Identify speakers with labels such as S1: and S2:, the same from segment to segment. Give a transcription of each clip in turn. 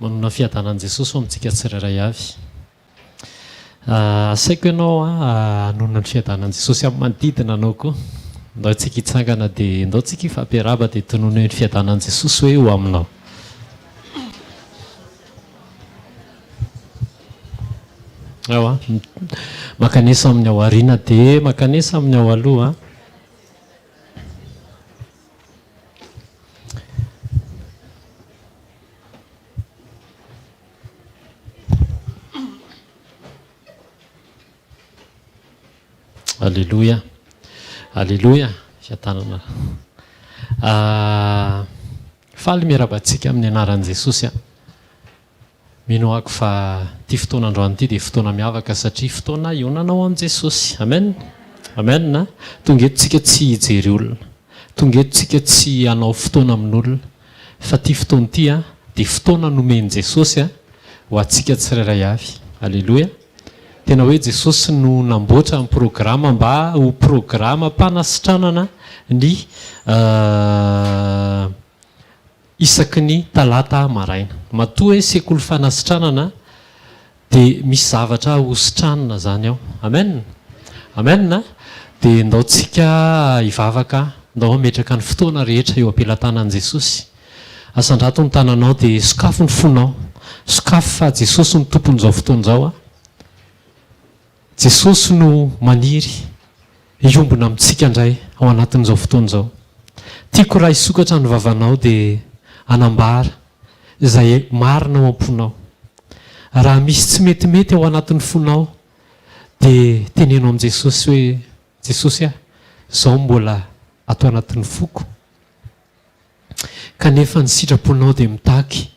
S1: Manonona fiadanan'i Jesosy ho amintsika tsirairay avy. Asaiko ianao hanonona ny fiadanan'i Jesosy amin'ny manodidina anao koa. Ndao isika hitsangana dia ndao tsika hifampiarahaba dia tonony hoe ny fiadanan'i Jesosy hoe ho aminao. Ao an. Mankanesa amin'ny ao aoriana dia mankanesa amin'ny ao aloha. Aleloia. Aleloia. Fiadanana. Ah, faly miarahaba antsika amin'ny anaran'i Jesosy aho. Mino ako fa ity fotoana androany ity dia fotoana miavaka satria fotoana hionanao amin'i Jesosy. Amen. Amen. Tonga eto tsika tsy hijery olona. Tonga eto tsika tsy hanao fotoana amin'olona. Fa ity fotoana ity dia fotoana nomen'i Jesosy ho antsika tsirairay avy. Aleloia. Tena hoe Jesosy no namboatra ny programa mba ho programam-panasitranana ny isaky ny talata maraina. Matoa hoe sekoly fanasitranana dia misy zavatra ho sitranina izany ao. Amen! Amen! Dia ndao tsika hivavaka, ndao hametraka ny fotoana rehetra eo am-pelatanan'i Jesosy. Asandrato ny tananao dia sokafo ny fonao. Sokafo fa Jesosy no tompon'izao fotoana izao a. Jesosy no maniry hiombona amintsika indray ao anatin'izao fotoana izao. Tiako raha hisokatra ny vavanao dia hanambara izay marina ao am-ponao. Raha misy tsy metimety ao anatin'ny fonao dia teneno amin'i Jesosy hoe, Jesosy ah, izao mbola ato anatin'ny foko, kanefa ny sitraponao dia mitaky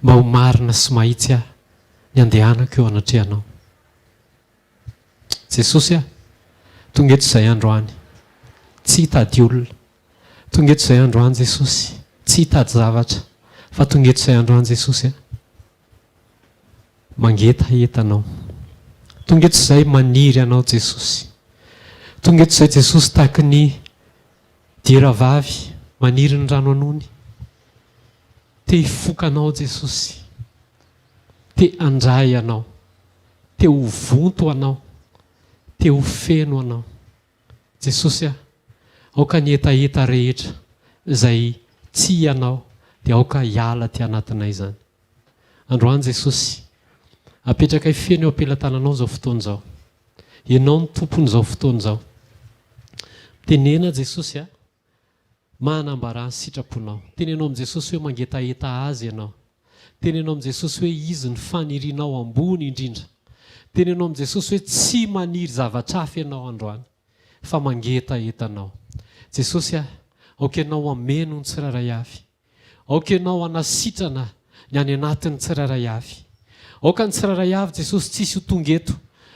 S1: mba ho marina sy mahitsy aho ny andehanako eo anatrehanao. Jesosy ah, tonga eto izahay androany, tsy hitady olona. Tonga eto izahay androany Jesosy, tsy hitady zavatra, fa tonga eto izahay androany Jesosy ah, mangetaheta Anao. Tonga eto izahay maniry Anao Jesosy. Tonga eto izahay Jesosy tahaky ny diera vavy maniry ny rano anony. Te hifoka Anao Jesosy. Te handray Anao. Te ho vonto Anao. Te ho feno Anao. Jesosy ah, aoka ny hetaheta rehetra izay tsy Ianao dia aoka hiala aty anatinay izany. Androany Jesosy, apetrakay feno eo am-pelatananao izao fotoana izao. Ianao no Tompon'izao fotoana izao. Mitenena Jesosy ah, Manambarà ny sitraponao. Teneno amin'i Jesosy hoe mangetaheta Azy ianao. Teneno amin'i Jesosy hoe Izy ny fanirianao ambony indrindra. Teneno amin'i Jesosy hoe tsy maniry zavatra hafa ianao androany fa mangetaheta Anao. Jesosy ah, aoka Ianao hameno ny tsirairay avy. Aoka Ianao hanasitrana ny any anatin'ny tsirairay avy. Aoka ny tsirairay avy Jesosy tsisy ho tonga eto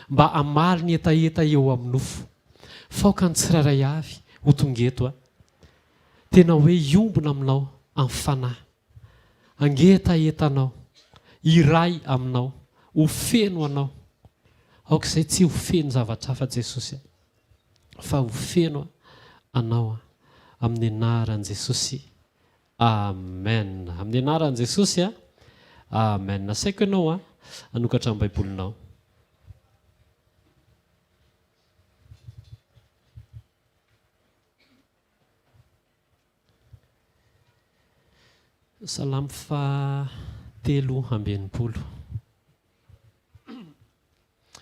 S1: mba hamaly ny hetaheta eo amin'ny nofo. Fa aoka ny tsirairay avy ho tonga eto a. Tena hoe hiombona aminao amin'ny fanahy. Hangetaheta anao. Hiray aminao. Ho feno anao. Aoka izay tsy ho feno zavatra hafa Jesosy a. Fa ho feno anao amin'ny anaran'i Jesosy. Amen. Amin'ny anaran'i Jesosy a. Amen. Asaiko ianao a hanokatra ny Baibolinao. Salamo faha 63.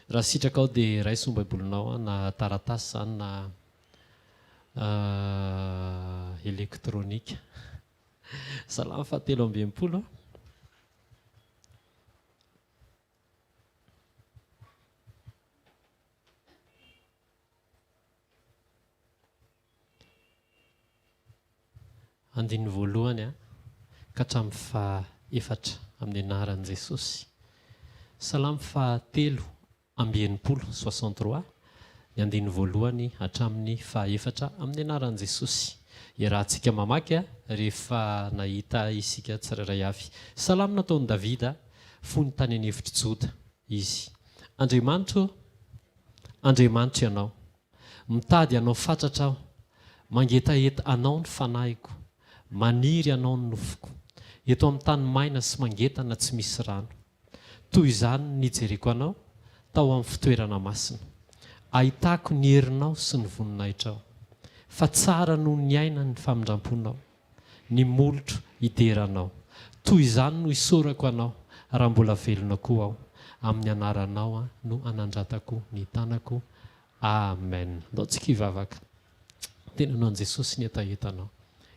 S1: Raha sitrakao dia raiso ny Baibolinao na taratasy izany na elektronika. Salamo faha 63. Andininy voalohany ka hatramin'ny faha efatra amin'ny anaran'i Jesosy. Salamo faha 63, 63, ny andininy voalohany hatramin'ny faha efatra amin'ny anaran'i Jesosy. Iarahantsika mamaky rehefa nahita isika tsirairay avy. Salamo nataon'i Davida fony tany an'efitr'i Joda izy. Andriamanitro ô, Andriamanitro Ianao. Mitady Anao fatratra aho. Mangetaheta Anao ny fanahiko. Maniry Anao ny nofoko. Eto amin'ny tany maina sy mangetana tsy misy rano. Toy izany no nijereko Anao tao amin'ny fitoerana masina. Ahitako ny herinao sy ny voninahitrao. Fa tsara noho ny aina ny famindramponao. Ny molotro hidera Anao. Toy izany no isaorako Anao raha mbola velona koa aho. Amin'ny anaranao no anandratako ny tanako. Amen. Ndao tsika hivavaka. Teneno an'i Jesosy ny hetahetanao.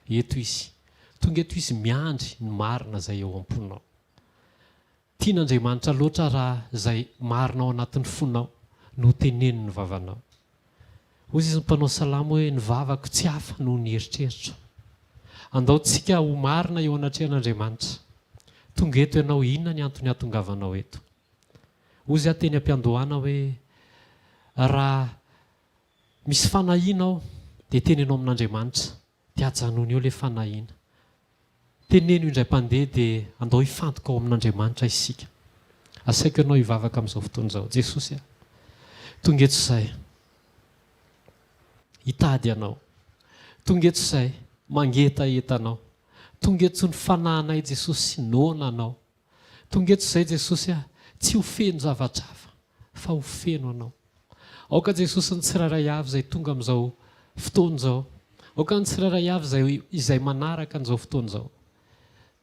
S1: Eto Izy. Tonga eto Izy miandry ny marina izay ao am-ponao. Tian'Andriamanitra loatra raha izay marina ao anatin'ny fonao no tenenin'ny vavanao. Hoy izy ny mpanao salamo hoe ny vavako tsy hafa noho ny eritreritro. Andao tsika ho marina eo anatrehan'Andriamanitra. Tonga eto ianao, inona ny antony hahatongavanao eto? Hozy aho teny am-piandohana hoe raha misy fanahiana ao dia teneno amin'Andriamanitra dia ajanony eo ilay fanahiana. Teneno indray mpandeha dia andao hifantoka ao amin'Andriamanitra isika. Asaiko ianao hivavaka amin'izao fotoana izao. Jesosy a! Tonga eto izahay hitady Anao. Tonga eto izahay mangetaheta Anao. Tonga eto ny fanahinay Jesosy noana Anao. Tonga eto izay Jesosy ah, tsy ho feno zavatra hafa fa ho feno Anao. Aoka Jesosy ny tsirairay avy izay tonga amin'izao fotoana izao, aoka ny tsirairay avy izay izay manaraka an'izao fotoana izao,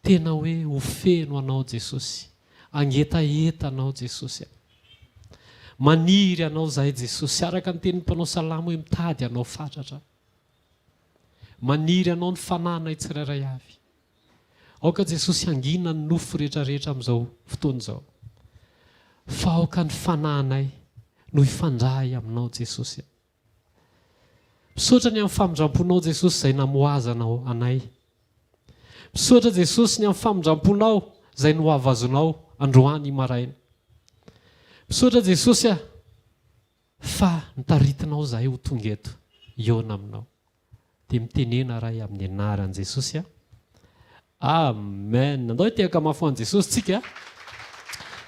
S1: tena hoe ho feno Anao Jesosy, hangetaheta Anao Jesosy ah. Maniry Anao izahay Jesosy, araka ny tenin'ny mpanao salamo hoe mitady Anao fatratra. Maniry Anao ny fanahinay tsirairay avy. Aoka Jesosy hangina ny nofo rehetra rehetra amin'izao fotoana izao. Fa aoka ny fanahinay no hifandray aminao Jesosy a. Misaotra ny amin'ny famindramponao Jesosy izay namohazanao anay. Misaotra Jesosy ny amin'ny famindramponao izay nohavazonao androany maraina. Misaotra Jesosy a fa nitaritinao izahay ho tonga eto hihaona aminao. Dia mitenena Ray amin'ny anaran'i Jesosy a. Amen. Andao hitehaka mafy ho an'i Jesosy tsika.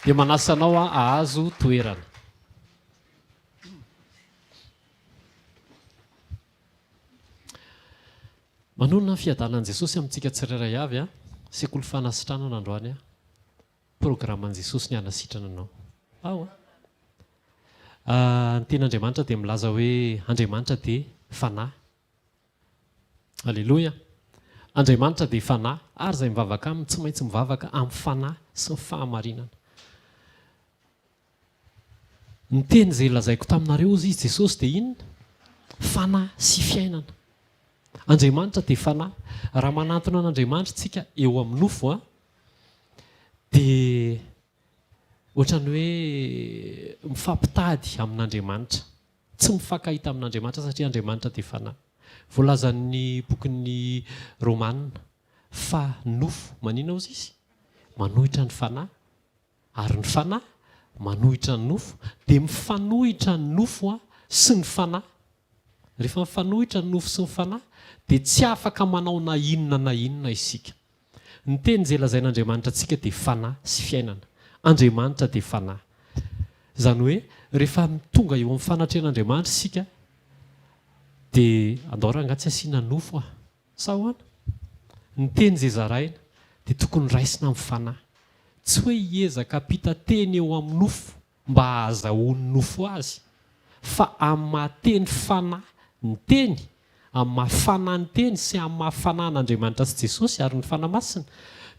S1: Dia manasa anao ahazo toerana. Manonona ny fiadanan'i Jesosy amintsika tsirairay avy a. Sekoly fanasitranana androany a. Programan'i Jesosy ny hanasitrana anao. Ao a. Ny tenin'Andriamanitra dia milaza hoe Andriamanitra dia Fanahy. Aleloia. Andriamanitra dia Fanahy, ary izay mivavaka Aminy tsy maintsy mivavaka amin'ny Fanahy sy ny fahamarinana. Ny teny izay lazaiko taminareo hozy izy Jesosy dia inona? Fanahy sy fiainana. Andriamanitra dia Fanahy. Raha manantona an'Andriamanitra isika eo amin'ny nofo, dia ohatran'ny hoe mifampitady amin'Andriamanitra. Tsy mifankahita amin'Andriamanitra satria Andriamanitra dia Fanahy. Voalazan'ny bokin'ny Romana fa nofo maninona hozy izy? Manohitra ny Fanahy. Ary ny Fanahy manohitra ny nofo. Dia mifanohitra ny nofo sy ny Fanahy. Rehefa mifanohitra ny nofo sy ny Fanahy dia tsy afaka manao na inona na inona isika. Ny teny izay lazain'Andriamanitra antsika dia fanahy sy fiainana. Andriamanitra dia fanahy. Izany hoe rehefa tonga eo amin'ny fanatrehan'Andriamanitra isika dia andao rangahy tsy asiana nofo a! Sa ahoana? Ny teny izay zaraina dia tokony raisina amin'ny fanahy. Tsy hoe hiezaka hampita teny eo amin'ny nofo mba hahazahoan'ny nofo azy, fa amin'ny maha teny fanahy ny teny, amin'ny maha fanahy ny teny sy amin'ny maha fanahy an'Andriamanitra sy Jesosy ary ny Fanahy Masina,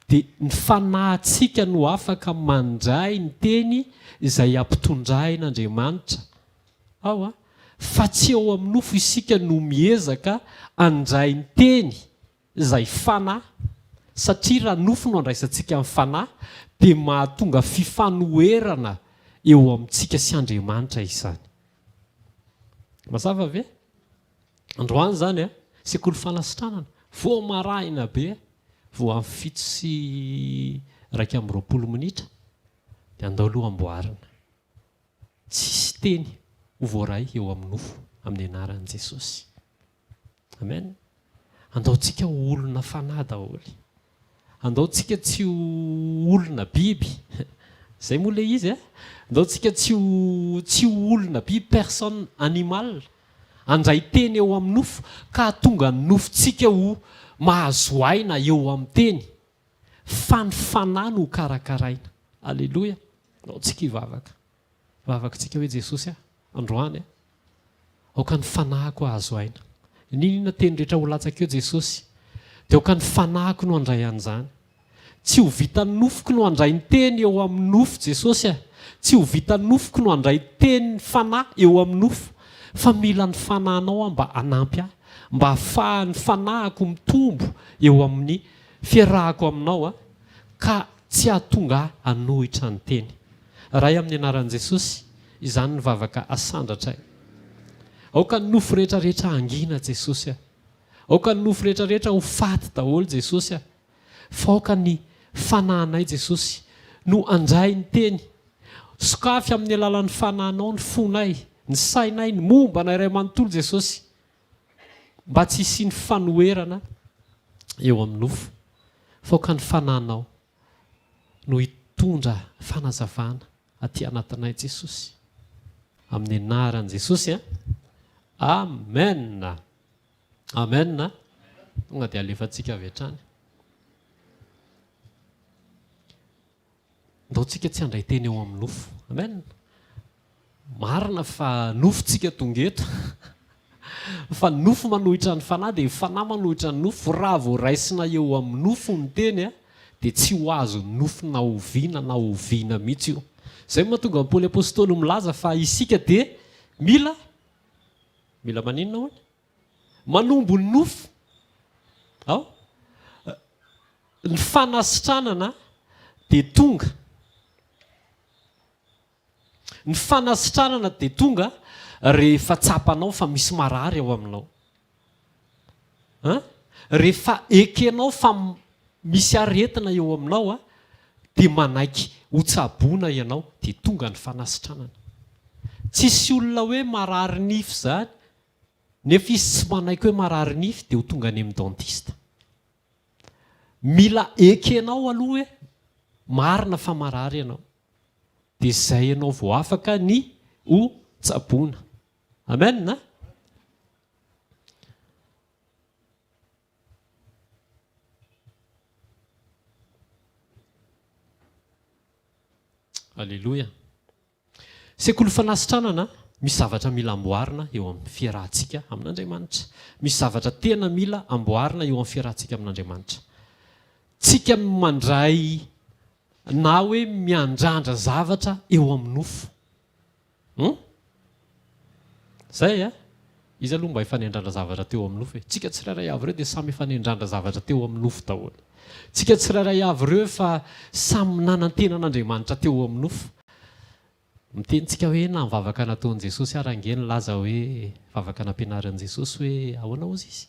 S1: dia ny fanahintsika no afaka mandray ny teny izay ampitondrain'Andriamanitra ao an, fa tsy eo amin'ny nofo isika no miezaka handray ny teny izay fanahy, satria raha nofo no andraisantsika ny fanahy dia mahatonga fifanoherana eo amintsika sy Andriamanitra izany. Mazava ve? Androany izany a, sekoly fanasitranana, vao marahina be, vao amin'ny 7:21 minitra dia andao aloha amboarina. Tsisy teny ho voaray eo amin'ny nofo amin'ny anaran'i Jesosy. Amen. Andao tsika ho olona fanahy daholo. Andao tsika tsy ho olona biby. Zay moa le izy e. Andao tsika tsy ho tsy ho olona biby, personne animale. Handray teny eo amin'ny nofo ka hahatonga ny nofontsika ho mahazo aina eo amin'ny teny. Fa ny fanahy no hokarakaraina. Aleloia. Ndao tsika hivavaka. Vavaka tsika hoe Jesosy a, androany a, aoka ny fanahiko hahazo aina. N'inona teny rehetra ho latsaka eo Jesosy, dia aoka ny fanahiko no handray an'izany. Tsy ho vitan'ny nofoko no handray ny teny eo amin'ny nofo Jesosy a! Tsy ho vitan'ny nofoko no handray teny fanahy eo amin'ny nofo, fa mila ny fanahinao aho mba hanampy ahy, mba hahafahan'ny fanahiko mitombo eo amin'ny fiarahako aminao a, ka tsy hahatonga ahy hanohitra ny teny. Ray amin'ny anaran'i Jesosy, izany ny vavaka asandratray. Aoka ny nofo rehetra rehetra hangina Jesosy a! Aoka ny nofo rehetra rehetra ho faty daholo Jesosy a! Fa aoka ny fanahinay Jesosy no handray ny teny. Sokafy amin'ny alalan'ny fanahinao ny fonay, ny sainay, ny momba anay iray manontolo Jesosy mba tsy hisian'ny fanoherana eo amin'ny nofo. Fa aoka ny fanahinao no hitondra fanazavana aty anatinay Jesosy. Amin'ny anaran'i Jesosy a. Amen. Amen a! Tonga dia alefantsika avy hatrany. Ndao tsika tsy handray teny eo amin'ny nofo. Amen. Marina fa nofo tsika tonga eto. Fa ny nofo manohitra ny fanahy dia fanahy manohitra ny nofo. Raha vao raisina eo amin'ny nofo ny teny a, dia tsy ho azon'ny nofo na oviana na oviana mihitsy io. Izay no mahatonga an'i Paoly Apostoly milaza fa isika dia mila Mila maninona hono? Manombo ny nofo. Ao. Ny fanasitranana dia tonga. Ny fanasitranana dia tonga rehefa tsapanao fa misy marary ao aminao. An? Rehefa ekenao fa misy aretina eo aminao dia manaiky hotsaboina ianao dia tonga ny fanasitranana. Tsisy olona hoe marary nify izany nefa izy tsy manaiky hoe marary nify dia ho tonga any amin'ny dentiste. Mila ekenao aloha hoe marina fa marary ianao dia izay ianao vao afaka ny ho tsaboina. Amen a! Aleloia. Sekoly fanasitranana, misy zavatra mila amboarina eo amin'ny fiarahantsika amin'Andriamanitra. Misy zavatra tena mila amboarina eo amin'ny fiarahantsika amin'Andriamanitra. Tsika mandray na hoe miandrandra zavatra eo amin'ny nofo. Hum? Zay a! Iza aloha mba efa niandrandra zavatra teo amin'ny nofo e? Tsika tsirairay avy ireo dia samy efa niandrandra zavatra teo amin'ny nofo daholo. Tsika tsirairay avy ireo efa samy nanantena an'Andriamanitra teo amin'ny nofo. Miteny tsika hoe na ny vavaka nataon'i Jesosy ara ange nilaza hoe vavaka nampianarin'i Jesosy hoe ahoana hozy izy?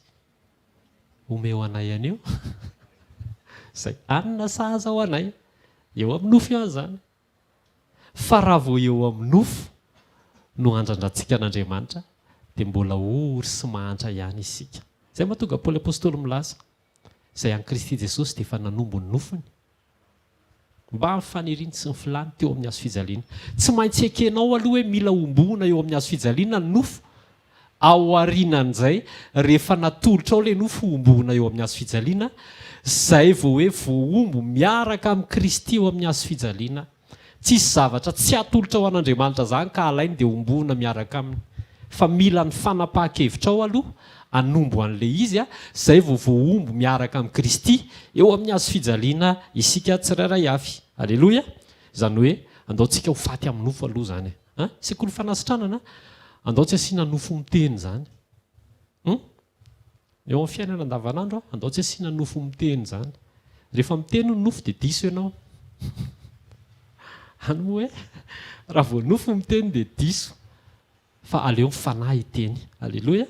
S1: Omeo anay anio izay hanina sahaza ho anay. Eo amin'ny nofo ihany izany. Fa raha vao eo amin'ny nofo no andrandrantsika an'Andriamanitra, dia mbola ory sy mahantra ihany isika. Izay mahatonga Paoly Apostoly milaza, Izay an'i Kristy Jesosy dia efa nanombo ny nofony, mba ny faniriany sy ny filany teo amin'ny hazo fijaliana. Tsy maintsy ekenao aloha hoe mila hombohina eo amin'ny hazo fijaliana ny nofo, aorianan'izay, rehefa natolotrao ilay nofo hombohina eo amin'ny hazo fijaliana, izay vao hoe voahombo miaraka amin'i Kristy eo amin'ny hazo fijaliana. Tsisy zavatra tsy atolotra ho an'Andriamanitra izany ka alainy dia hombohina miaraka aminy. Fa mila ny fanapahan-kevitrao aloha hanombo an'ilay izy, izay vao voahombo miaraka amin'i Kristy eo amin'ny hazo fijaliana isika tsirairay avy. Aleloia! Izany hoe andao tsika ho faty amin'ny nofo aloha izany e. An? Sekoly fanasitranana, andao tsy asiana nofo miteny izany. Hum? Eo amin'ny fiainana andavanandro, andao tsy asiana nofo miteny izany. Rehefa miteny ny nofo dia diso ianao. Any moa hoe raha vao nofo miteny dia diso. Fa aleo ny fanahy hiteny. Aleloia.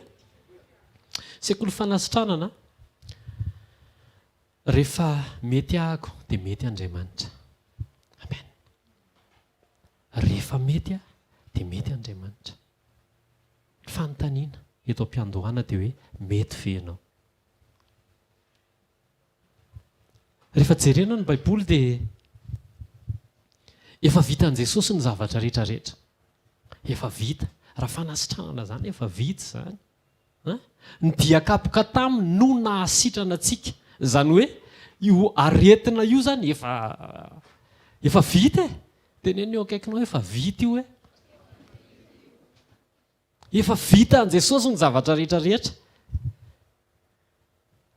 S1: Sekoly fanasitranana, rehefa mety ahako dia mety Andriamanitra. Amen. Rehefa mety aho dia mety Andriamanitra. Ny fanontaniana eto am-piandohana dia hoe mety ve ianao? Rehefa jerena ny Baiboly dia efa vitan'i Jesosy ny zavatra rehetra rehetra. Efa vita. Raha fanasitranana izany efa vita izany. An? Ny dia kapoka taminy no nahasitrana antsika. Izany hoe Io aretina io zany efa efa vita e. Teneno eo akaikinao efa vita io e. Efa vitan'i Jesosy ny zavatra rehetra rehetra.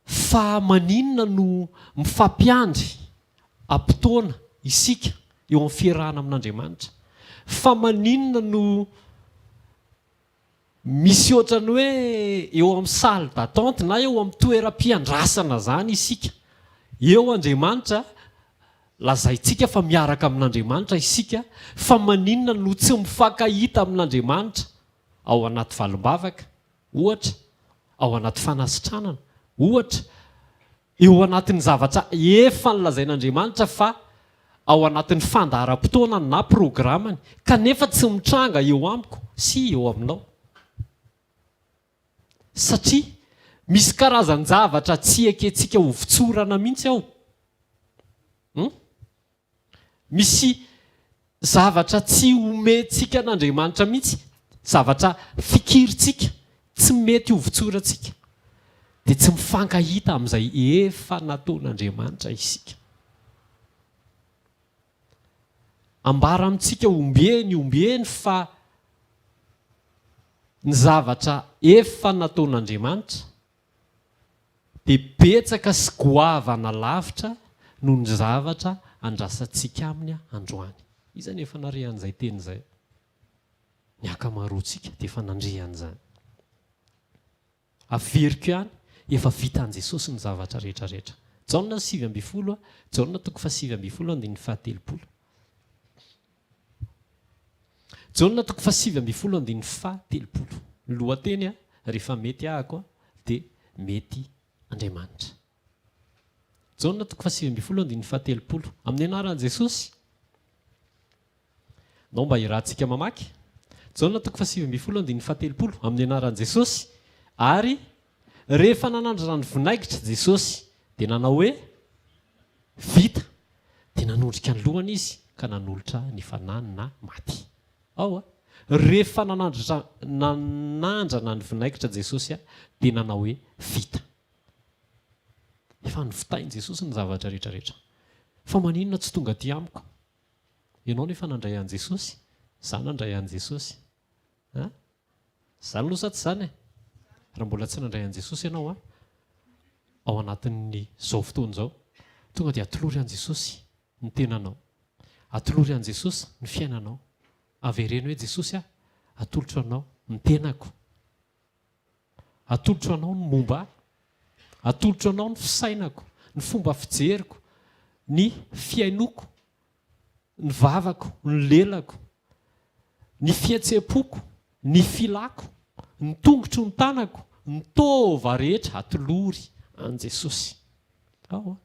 S1: Fa maninona no mifampiandry am-potoana isika eo amin'ny fiarahana amin'Andriamanitra? Fa maninona no misy ohatran'ny hoe eo amin'ny salle d'attente na eo amin'ny toeram-piandrasana izany isika? Eo Andriamanitra, lazaintsika fa miaraka amin'Andriamanitra isika, fa maninona no tsy mifankahita amin'Andriamanitra ao anaty valim-bavaka? Ohatra, ao anaty fanasitranana, ohatra, eo anatin'ny zavatra efa nolazain'Andriamanitra fa ao anatin'ny fandaharam-potoanany na programany, kanefa tsy mitranga eo amiko sy eo aminao. Satria misy karazan-javatra tsy ekentsika hovotsorana mihitsy ao. Hum? Misy zavatra tsy omentsika an'Andriamanitra mihitsy, zavatra fikirintsika, tsy mety hovotsorantsika, dia tsy mifankahita amin'izay efa nataon'Andriamanitra isika. Ambara amintsika ombieny ombieny fa ny zavatra efa nataon'Andriamanitra dia betsaka sy goavana lavitra noho ny zavatra andrasantsika aminy androany. Iza no efa nare an'izay teny izay? Ny ankamaroantsika dia efa nandre an'izany. Averiko ihany, efa vitan'i Jesosy ny zavatra rehetra rehetra. Jaona 19, Jaona toko fahasivy ambin'ny folo andininy fahatelopolo. Jaona toko fahasivy ambin'ny folo andininy fahatelopolo. Ny lohateny, rehefa mety ahako, dia mety Andriamanitra. Jaona toko fahasivy ambin'ny folo andininy fahatelopolo. Amin'ny anaran'i Jesosy. Nao mba iarahantsika mamaky. Jaona toko fahasivy ambin'ny folo andininy fahatelopolo. Amin'ny anaran'i Jesosy. Ary rehefa nanandrana ny vinaigitra Jesosy, dia nanao hoe, Vita. Dia nanondrika ny lohany izy ka nanolotra ny fanahiny na maty. Ao a! Rehefa nanandratra nanandrana ny vinaigitra Jesosy a, dia nanao hoe, Vita. Efa novitain'i Jesosy ny zavatra rehetra rehetra. Fa maninona tsy tonga aty amiko? Ianao nefa nandray an'i Jesosy, za nandray an'i Jesosy. A? Zany aloha sa tsy zany e? Raha mbola tsy nandray an'i Jesosy ianao a, ao anatin'ny zao fotoana izao, tonga dia atolory an'i Jesosy ny tenanao. Atolory an'i Jesosy ny fiainanao. Avereno hoe Jesosy a, atolotro anao ny tenako. Atolotro anao ny momba ahy. Atolotro anao ny fisainako, ny fomba fijeriko, ny fihainoako, ny vavako, ny lelako, ny fihetseham-poko, ny filako, ny tongotro, ny tanako, ny taova rehetra atolory an'i Jesosy. Ao an.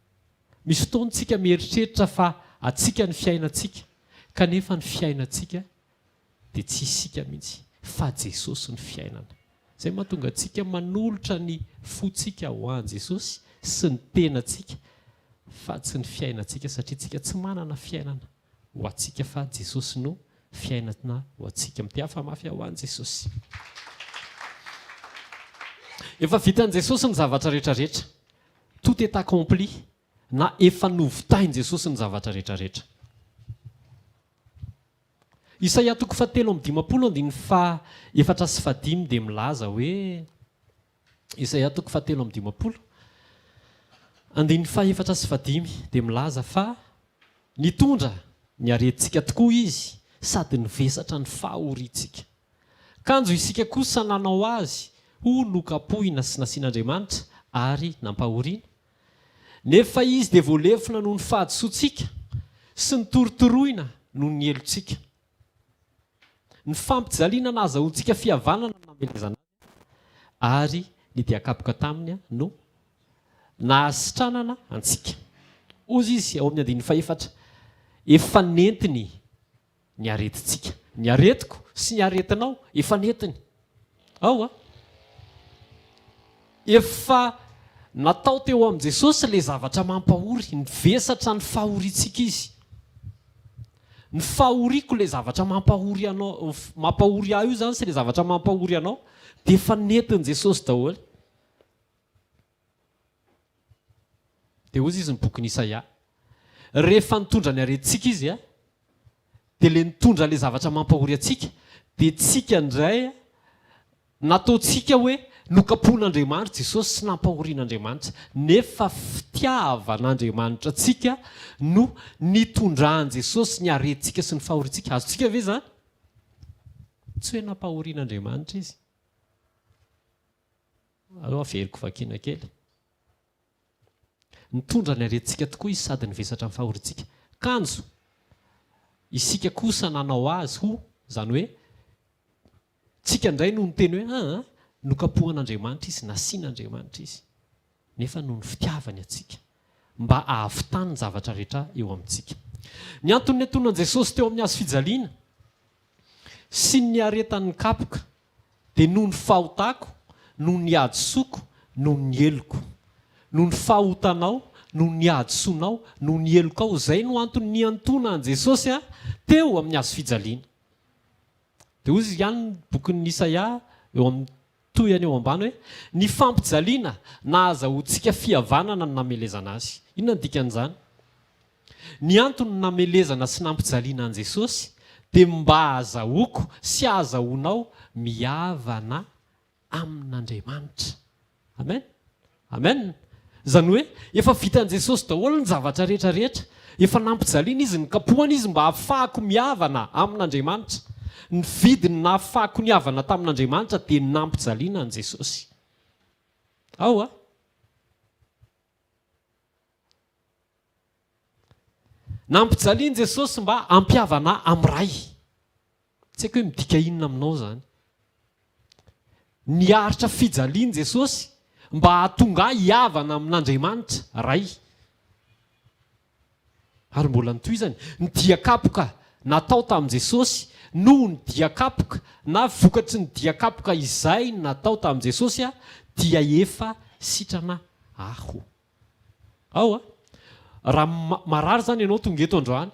S1: Misy fotoana isika mieritreritra fa antsika ny fiainantsika, kanefa ny fiainantsika dia tsy isika mihitsy fa Jesosy ny fiainana. Izay mahatonga antsika manolotra ny fontsika ho an'i Jesosy sy ny tenantsika fa tsy ny fiainantsika satria tsika tsy manana fiainana ho antsika fa Jesosy no fiainana ho antsika. Mitehafa mafy ho an'i Jesosy. Efa vitan'i Jesosy ny zavatra rehetra rehetra. Tout est accompli na efa novitain'i Jesosy ny zavatra rehetra rehetra. Isaia toko fahatelo amby dimampolo andininy faha efatra sy fahadimy dia milaza hoe, Isaia toko fahatelo amby dimampolo andininy faha efatra sy fahadimy dia milaza fa nitondra ny aretintsika tokoa izy sady nivesatra ny fahoriantsika. Kanjo isika kosa nanao azy ho nokapohina sy nasian'Andriamanitra ary nampahoriana. Nefa izy dia voalefona noho ny fahadisoantsika sy notorotoroina noho ny helotsika. Ny fampijaliana nahazahoantsika fihavanana no namelezana azy, ary ny dia kapoka taminy no nahasitranana antsika. Hozy izy ao amin'ny andininy fahefatra, Efa nentiny ny aretintsika. Ny aretiko sy ny aretinao efa nentiny. Ao a! Efa natao teo amin'i Jesosy ilay zavatra mampahory, nivesatra ny fahoriantsika Izy. Ny fahoriako ilay zavatra mampahory anao, mampahory ahy io izany sy ilay zavatra mampahory anao dia efa nentin'i Jesosy daholo. Dia hozy izy ny bokin'i Isaia, rehefa nitondra ny aretintsika izy a, dia le nitondra le zavatra mampahory antsika, dia tsika indray nataontsika hoe nokapohin'Andriamanitra Jesosy sy nampahorian'Andriamanitra, nefa fitiavan'Andriamanitra antsika no nitondran'i Jesosy ny aretintsika sy ny fahoriantsika. Azontsika ve izany? Tsy hoe nampahorian'Andriamanitra izy. Aleo averiko vakiana kely. Nitondra ny aretintsika tokoa izy sady nivesatra ny fahoriantsika. Kanjo isika kosa nanao azy ho, izany hoe, tsika indray no niteny hoe, aa, nokapohan'Andriamanitra izy, nasian'Andriamanitra izy. Nefa noho ny fitiavany antsika, mba hahavitany ny zavatra rehetra eo amintsika. Ny antony niantonan'i Jesosy teo amin'ny hazo fijaliana sy ny niaretany ny kapoka Dia noho ny fahotako, noho ny hadisoako, noho ny heloko. Noho ny fahotanao, noho ny hadisoanao, noho ny helokao. Izay no antony niantoana an'i Jesosy teo amin'ny hazo fijaliana. Dia hoy ihany ny bokin'ny Isaia eo amin'ny tohiny eo ambany hoe, Ny fampijaliana nahazahoantsika fihavanana no namelezana azy. Inona no dikan'izany? Ny antony namelezana sy nampijaliana an'i Jesosy dia mba hahazahoako sy hahazahoanao mihavana amin'Andriamanitra. Amen. Amen. Izany hoe efa vitan'i Jesosy daholo ny zavatra rehetra rehetra. Efa nampijaliana Izy, nikapohana Izy mba hahafahako mihavana amin'Andriamanitra. Ny vidiny nahafahako nihavana tamin'Andriamanitra dia ny nampijaliana an'i Jesosy. Ao a. Nampijalian'i Jesosy mba hampihavana amin'ny Ray. Tsy haiko hoe midika inona aminao izany. Niaritra fijaliana Jesosy mba hahatonga ahy hihavana amin'Andriamanitra Ray. Ary mbola notohizany, ny dia kapoka natao tamin'i Jesosy noho ny dia kapoka na vokatry ny dia kapoka izay natao tamin'i Jesosy dia efa sitrana aho. Ao a! Raha marary izany ianao tonga eto androany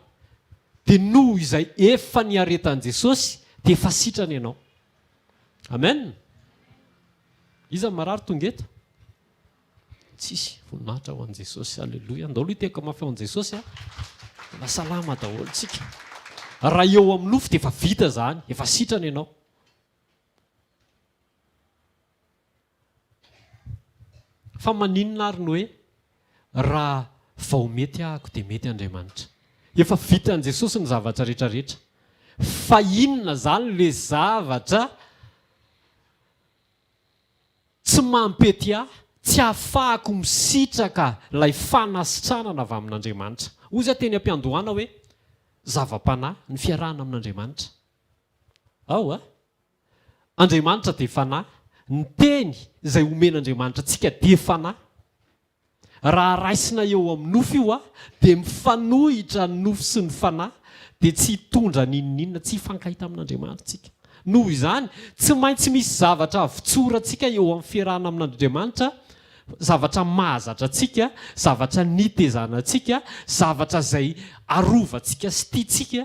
S1: dia noho izay efa niaretan'i Jesosy dia efa sitrana ianao. Amen! Iza no marary tonga eto? Tsisy. Voninahitra ho an'i Jesosy. Aleloia. Andao aloha hitehaka mafy ho an'i Jesosy a. Mbola salama daholo tsika. Raha eo amin'ny nofo dia efa vita izany, efa sitrana ianao. Fa maninona ary no hoe raha vao mety ahako dia mety Andriamanitra? Efa vitan'i Jesosy ny zavatra rehetra rehetra. Fa inona izany le zavatra tsy mampety ahy, tsy ahafahako misitraka ilay fanasitranana avy amin'Andriamanitra? Hoy izy teny am-piandohana hoe zava-panahy ny fiarahana amin'Andriamanitra. Ao a! Andriamanitra dia Fanahy, ny Teny izay omen'Andriamanitra antsika dia Fanahy. Raha raisina eo amin'ny nofo io dia mifanohitra ny nofo sy ny Fanahy, dia tsy hitondra n'inon'inona, tsy hifankahita amin'Andriamanitra isika. Noho izany, tsy maintsy misy zavatra avotsorantsika eo amin'ny fiarahana amin'Andriamanitra, zavatra mahazatra antsika, zavatra nitezana antsika, zavatra izay arovantsika sy tiantsika.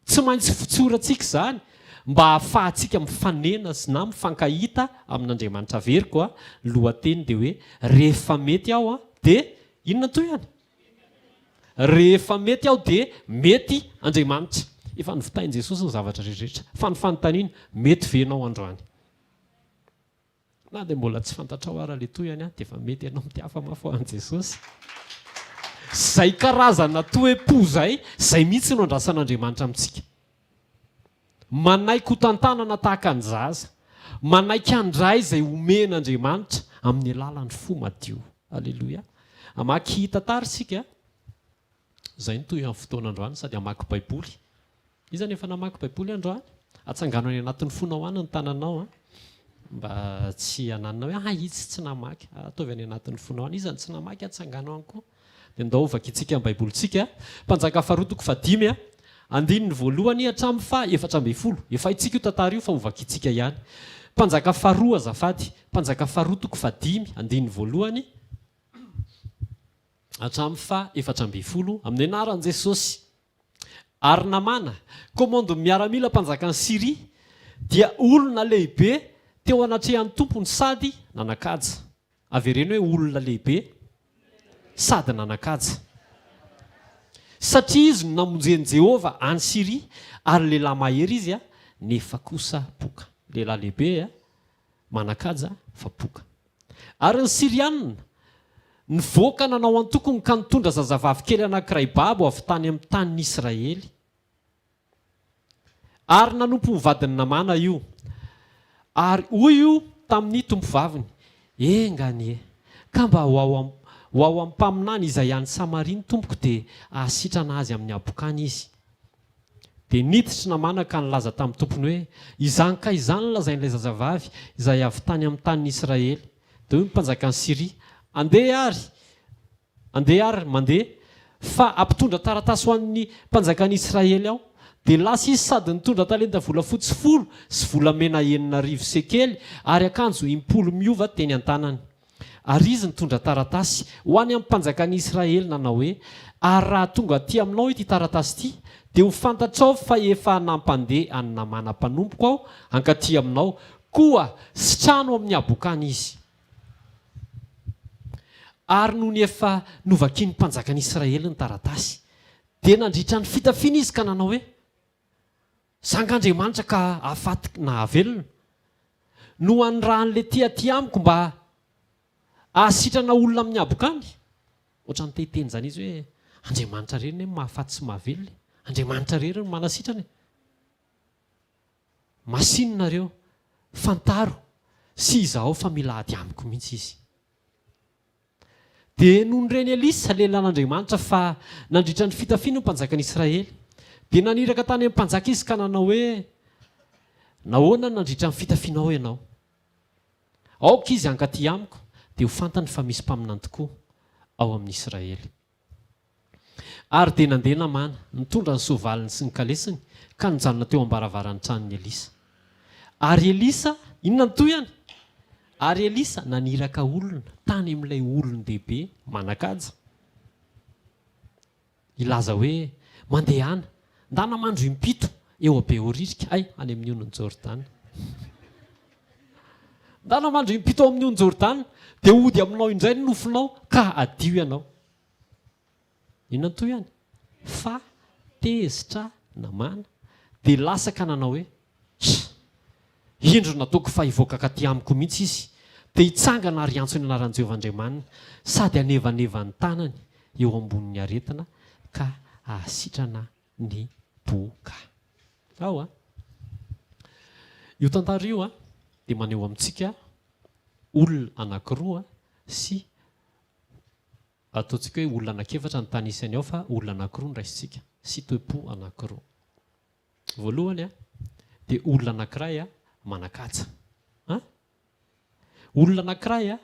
S1: Tsy maintsy fotsorantsika izany mba hahafahantsika mifanena sy na mifankahita amin'Andriamanitra. Averiko a, ny lohateny dia hoe rehefa mety aho a, dia inona ny tohiny? Rehefa mety aho dia mety Andriamanitra. Efa novitain'i Jesosy ny zavatra rehetra. Fa ny fanontaniana, mety ve ianao androany? Na dia mbola tsy fantatrao ara le tohiny dia efa mety ianao mitiafa mafy ho an'i Jesosy. Zay karazana toe-po zay, zay mihitsy no andrasan'Andriamanitra amintsika. Manaiky ho tantanana tahaka ny zaza. Manaiky handray izay omen'Andriamanitra amin'ny alalan'ny fo madio. Aleloia. Hamaky tantara isika. Izay no tohin'ny fotoana androany sady hamaky Baiboly. Iza no efa namaky Baiboly androany? Atsangano any anatin'ny fonao any ny tananao an! Mba tsy hananina hoe ah izy tsy namaky. Ataovy any anatin'ny fonao any. Iza no tsy namaky? Atsangano any koa. Dia ndao hovakintsika ny Baibolintsika. Mpanjaka faharoa toko fahadimy a, andininy voalohany hatramin'ny faha 14. Efa haintsika io tantara io fa hovakintsika ihany. Mpanjaka faharoa azafady. Mpanjaka faharoa toko fahadimy, andininy voalohany hatramin'ny faha 14, amin'ny anaran'i Jesosy. Ary Namàna, komandon'ny miaramila mpanjakan'i Syria, dia olona lehibe teo anatrehan'ny tompony sady nanan-kaja. Avereno hoe olona lehibe. Sady nanan-kaja. Satria izy no namonjen'i Jehovah any Syria, ary lehilahy mahery izy, nefa kosa boka. Lehilahy lehibe, manan-kaja, fa boka. Ary ny Syriana nivoaka nanao antokony ka nitondra zazavavy kely anankiray babo avy tany amin'ny tanin'i Israely. Ary nanompo ny vadin'i Namàna io. Ary hoy io tamin'ny tompovaviny, Enga anie, ka mba ho ao ho ao amin'ny mpaminany izay any Samaria ny tompoko dia hahasitrana azy amin'ny habokany izy. Dia niditra Namàna ka nilaza tamin'ny tompony hoe, Izany ka izany no lazain'ilay zazavavy izay avy tany amin'ny tanin'i Israely. Dia hoy ny mpanjakan'i Syria, Andeha àry! Andeha àry, mandeha, fa hampitondra taratasy ho an'ny mpanjakan'i Israely aho. Dia lasa izy sady nitondra talenta volafotsy folo sy volamena 6000 sekely ary akanjo impolo miova teny an-tanany. Ary izy nitondra taratasy ho any amin'ny mpanjakan'i Israely nanao hoe, Ary raha tonga aty aminao ity taratasy ity, dia ho fantatrao fa efa nampandeha an'i Namàna mpanompoko aho hankaty aminao, koa sitrano amin'ny habokany izy. Ary nony efa novakin'ny mpanjakan'i Israely ny taratasy, dia nandritra ny fitafiana izy ka nanao hoe, Zanga Andriamanitra ka hahafaty na hahavelona, no hanirahan'ilay tia aty amiko mba hahasitrana olona amin'ny habokany? Ohatran'ny te hiteny izany izy hoe, Andriamanitra irery anie no mahafaty sy mahavelona e! Andriamanitra irery no manasitrana e! Masìna nareo, fantaro sy izahao fa mila ady amiko mihitsy izy. Dia nony ren'i Elisa, lehilahin'Andriamanitra, fa nandritra ny fitafiany ny mpanjakan'i Israely, dia naniraka tany amin'ny mpanjaka izy ka nanao hoe, Nahoana no nandritra ny fitafianao ianao? Aoka izy hankaty amiko, dia ho fantany fa misy mpaminany tokoa ao amin'i Israely. Ary dia nandeha Namàna, nitondra ny soavaliny sy ny kalesiny, ka nijanona teo am-baravaran'ny tranon'i Elisa. Ary Elisa, inona no tohiny? Ary Elisa naniraka olona tany amin'ilay olon-dehibe manan-kaja, hilaza hoe, Mandehana, ndana mandro impito eo Behoririka, hay, any amin'ny onin'i Jordana. Ndana mandro impito ao amin'ny ony Jordana, dia hody aminao indray ny nofonao, ka hadio ianao. Inona no tohiny? Fa tezitra Namàna, dia lasa ka nanao hoe, Sh! Indro nataoko fa hivoaka hankaty amiko mihitsy izy, dia hitsangana ary hiantso ny anaran'i Jehovah Andriamaniny, sady hanevaneva ny tanany eo ambonin'ny aretina ka hahasitrana ny boka. Ao an! Io tantara io dia maneho amintsika olona anankiroa sy Ataontsika hoe olona anankiefatra no tanisany ao fa olona anankiroa no raisintsika sy toe-po anankiroa. Voalohany dia olona anankiray manan-kaja. An? Olona anankiray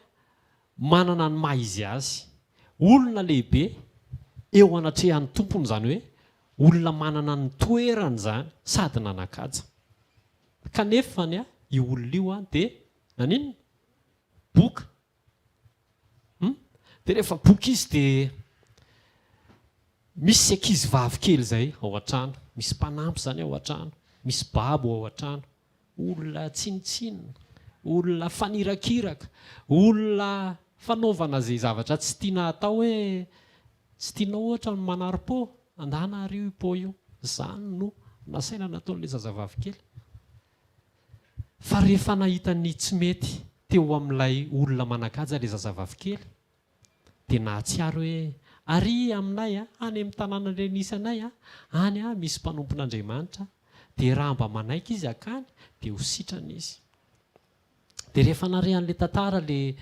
S1: manana ny maha izy azy. Olona lehibe eo anatrehan'ny tompony izany hoe olona manana ny toerany izany sady nanan-kaja. Kanefa io olona io dia naninona? Boka. Hum? Dia rehefa boky izy dia misy ankizy vavy kely izay ao an-trano, misy mpanampy izany ao an-trano, misy babo ao an-trano, olona tsinontsinona, olona fanirakiraka, olona fanaovana izay zavatra tsy tiana hatao hoe tsy tianao ohatra ny manary pô, andana ario io pô io. Izany no nasaina nataon'ilay zazavavy kely. Fa rehefa nahita ny tsy mety teo amin'ilay olona manan-kaja ilay zazavavikely, dia nahatsiaro hoe, Ary aminay, any amin'ny tanàna ilay nisy anay, any misy mpanompon'Andriamanitra, dia raha mba manaiky izy hankany, dia ho sitrana izy. Dia rehefa nare an'ilay tantara ilay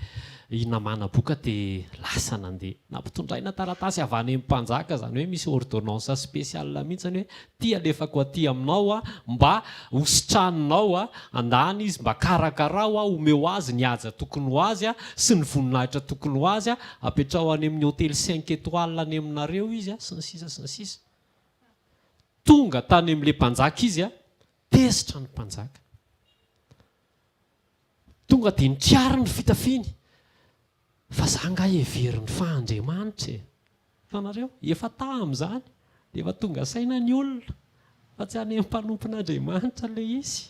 S1: i Namàna boka dia lasa nandeha. Nampitondraina taratasy avy any amin'ny mpanjaka, izany hoe misy ordonnance spéciale mihitsy hoe ity alefako aty aminao mba ho sitraninao, andany izy mba karakarao, omeo azy ny haja tokony ho azy sy ny voninahitra tokony ho azy, apetraho any amin'ny hotely cinq étoiles any aminareo izy, sy ny sisa sy ny sisa. Tonga tany amin'ilay mpanjaka izy, tezitra ny mpanjaka. Tonga dia nitriariny ny fitafiany, fa za nga heveriny fa Andriamanitra e! Hitanareo? Efa tamin'izany dia efa tonga saina ny olona fa tsy any amin'ny mpanompon'Andriamanitra ilay izy.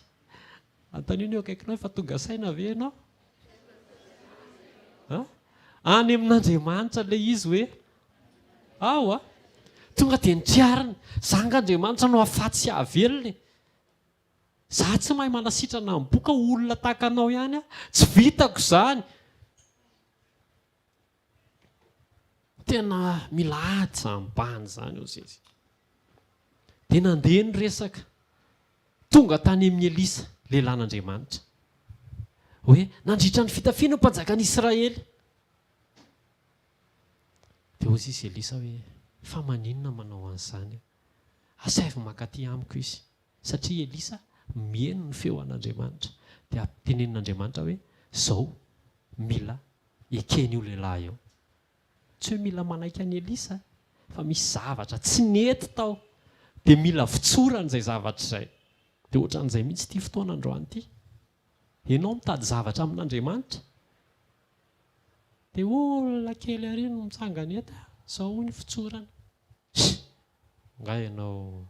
S1: Anontanio ny eo akaikinao, efa tonga saina ve ianao? An? Any amin'Andriamanitra ilay izy hoe ao a! Tonga dia nitriariny, za nga Andriamanitra no hahafaty sy hahavelona e! Za tsy mahay manasitrana ny boka, olona tahaka anao ihany aho, tsy vitako izany! Tena mila ady izany bandy izany hozy izy. Dia nandeha ny resaka. Tonga tany amin'i Elisa, lehilahin'Andriamanitra, hoe nandritra ny fitafiana ny mpanjakan'i Israely. Dia hozy izy Elisa hoe, fa maninona manao an'izany aho? Asaivo mankaty amiko izy. Satria Elisa mihaino ny feo an'Andriamanitra. Dia tenenin'Andriamanitra hoe, izao mila eken'io lehilahy io. Tsy hoe mila manaiky an'i Elisa fa misy zavatra tsy nety tao dia mila votsorana izay zavatra izay. Dia ohatran'izay mihitsy ity fotoana androany ity. Ianao mitady zavatra amin'Andriamanitra dia olona kely ary no mitsangana eto, izao hoy ny fotsorana. Sh! Angaha ianao.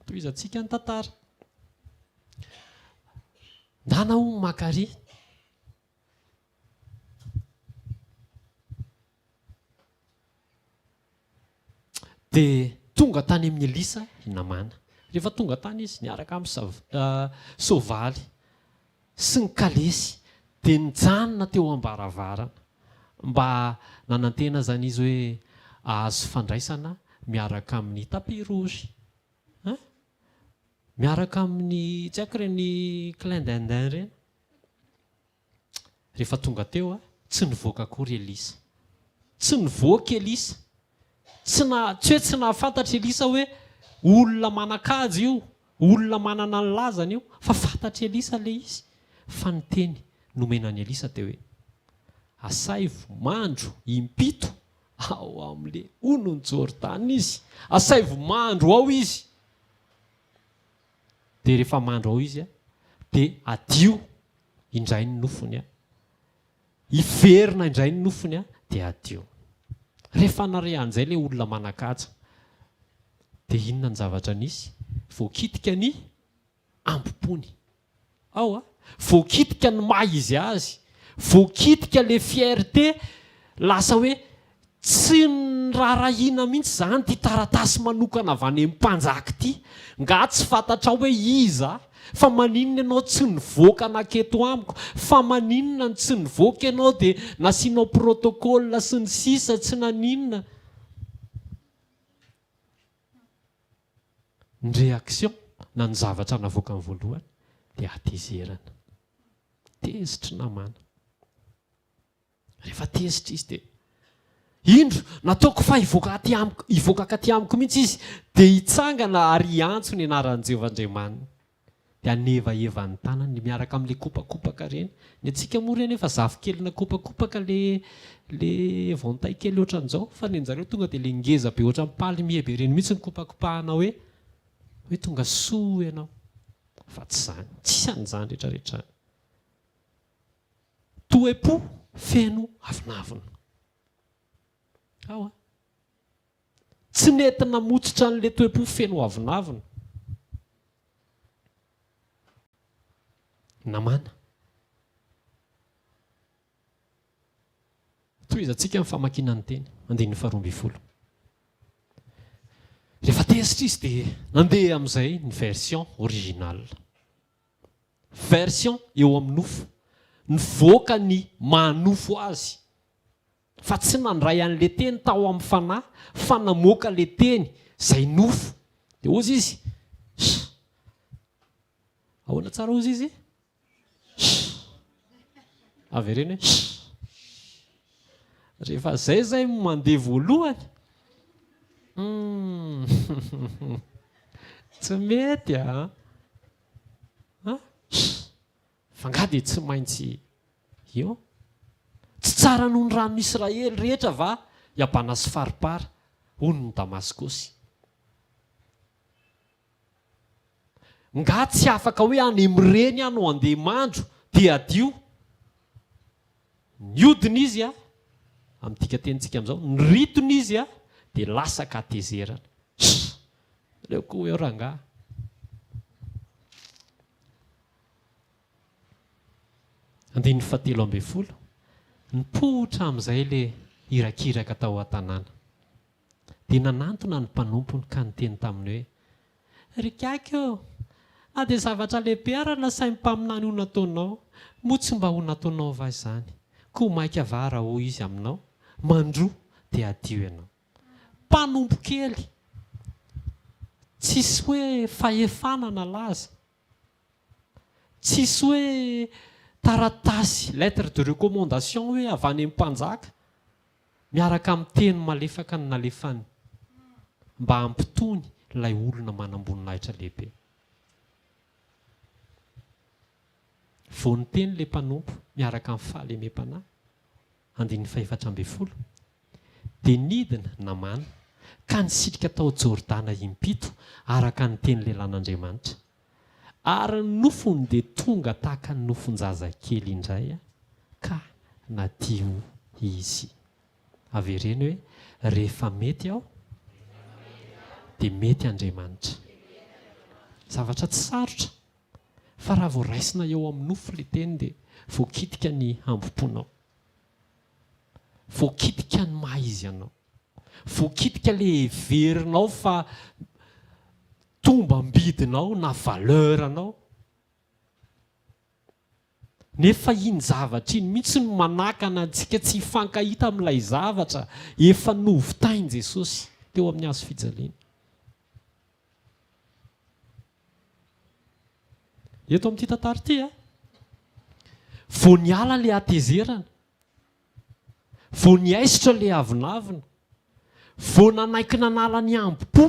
S1: Tohizantsika ny tantara. Ndana hono maka ary. Dia tonga tany amin'i Elisa i Namàna. Rehefa tonga tany izy, niaraka amin'ny soavaly sy ny kalesy, dia nijanona teo am-baravarana. Mba nanantena izany izy hoe hahazo fandraisana miaraka amin'ny tapis rouge. Hein? Miaraka amin'ny, tsy haiko ireny clin d'Indien ireny. Rehefa tonga teo, tsy nivoaka akory Elisa. Tsy nivoaka Elisa. Tsy na, tsy hoe tsy nahafantatra Elisa hoe olona manan-kaja io, olona manana ny lazany io, fa fantatr'i Elisa ilay izy. Fa ny teny nomena an'i Elisa dia hoe, Asaivo mandro impito ao amin'ilay onon'i Jordana izy. Asaivo mandro ao izy. Dia rehefa mandro ao izy, dia hadio indray ny nofony, hiverina indray ny nofony, dia hadio. Rehefa nare an'izay ilay olona manan-kaja, dia inona ny zavatra nisy? Voakitika ny ambom-pony. Ao a! Voakitika ny maha izy azy, voakitika le fierté, lasa hoe tsy niraharahiana mihitsy izany ity taratasy manokana avy any amin'ny mpanjaka ity. Nga tsy fantatrao hoe iza aho? Fa maninona ianao tsy nivoaka nanketo amiko? Fa maninona no tsy nivoaka ianao dia nasianao protocole sy ny sisa tsy naninona? Ny réaction na ny zavatra navoakany voalohany dia hatezerana. Tezitry namana. Rehefa tezitra izy dia indro nataoko fa hivoaka aty amiko, hivoaka akaty amiko mihitsy izy dia hitsangana ary hiantso ny anaran'i Jehovah Andriamaniny. Dia hanevaheva ny tanany miaraka amin'ilay kopakopaka ireny. Ny antsika moa ireny efa zafikelina kopakopaka le le éventail kely ohatran'izao fa ny anjareo tonga dia le ngeza be ohatran'ny palmier be ireny mihitsy no kopakopahana hoe hoe tonga soa ianao. Fa tsy izany, tsisy an'izany rehetra rehetra izany. Toe-po feno avonavona. Ao an. Tsy nety namotsitra an'ilay toe-po feno avonavona. Namana. Tohizantsika ny famakiana ny teny, andininy faharoa ambin'ny folo. Rehefa tezitra izy dia nandeha amin'izay ny version originale. Version eo amin'ny nofo. Nivoaka ny maha nofo azy. Fa tsy nandray an'le teny tao amin'ny fanahy fa namoaka le teny zay nofo. Dia hozy izy, Sh! Ahoana tsara hozy izy? Sh! Avereno hoe sh! Rehefa zay zay mandeha voalohany, humm, tsy mety a! An? Sh! Fa nga dia tsy maintsy eo? Tsy tsara noho ny ranon'i Israely rehetra va i Abana sy Farpara, onin'i Damaskosy? Nga tsy afaka hoe any amin'ireny aho no handeha mandro dia hadio? Niodina izy a, amin'ny dikatenintsika amin'izao, niritona izy a, dia lasa ka-hatezerana. Sh! Aleo koa eo rangahy. Andininy fahatelo ambin'ny folo. Nipoitra amin'izay ilay irakiraka tao an-tanàna. Dia nanantona ny mpanompony ka niteny taminy hoe, Ry Gaky ô! Na dia zavatra lehibe ara no nasain'ny mpaminany ho nataonao, moa tsy mba ho nataonao va izany? Koa mainka va raha hoy izy aminao, Mandroa, dia hadio ianao. Mpanompo kely, tsisy hoe fahefana na laza, tsisy hoe taratasy, lettre de recommandation hoe avy any amin'ny mpanjaka, Miaraka amin'ny teny malefaka no nalefany mba hampitony ilay olona manamboninahitra lehibe. Vao niteny ilay mpanompo miaraka amin'ny fahalemem-panahy, andininy fahefatra ambin'ny folo, dia nidina Namàna ka nisitrika tao Jordana impito araka ny teny lehilahin'Andriamanitra. Ary ny nofony dia tonga tahaka ny nofon-jazakely indray ka nadio izy. Avereno hoe, Rehefa mety aho, dia mety Andriamanitra. Zavatra tsy sarotra, fa raha vao raisina eo amin'ny nofo ilay teny dia voakitika ny hambom-ponao. Voakitika ny maha izy anao. Voakitika ilay heverinao fa tombam-bidinao na valeur-nao. Nefa iny zavatra iny mihitsy no manakana antsika tsy hifankahita amin'ilay zavatra efa novitain'i Jesosy teo amin'ny hazo fijaliana. Eto amin'ity tantara ity, vao niala ilay hatezerana, vao niaisotra ilay avonavona, vao nanaiky nanala ny hambom-po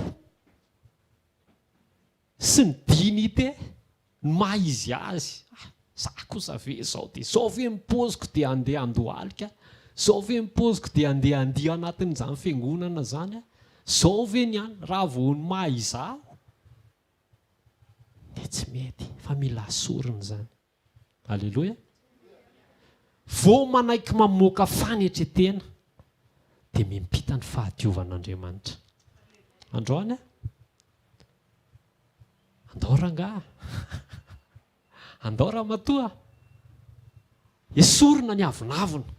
S1: sy ny dignité, ny maha izy azy, ah, za kosa ve izao dia izao ve ny paoziko dia handeha handohalika, izao ve ny paoziko dia handeha handihy anatin'izany fiangonana izany aho, izao ve ny an, raha vao ny maha izaho dia tsy mety fa mila asorina izany. Aleloia. Vao manaiky mamoaka fanetretena dia mimpita ny fahadiovan'Andriamanitra. Androany aho. Andao rangaha. Andao ramatoa. Esorina ny avonavona.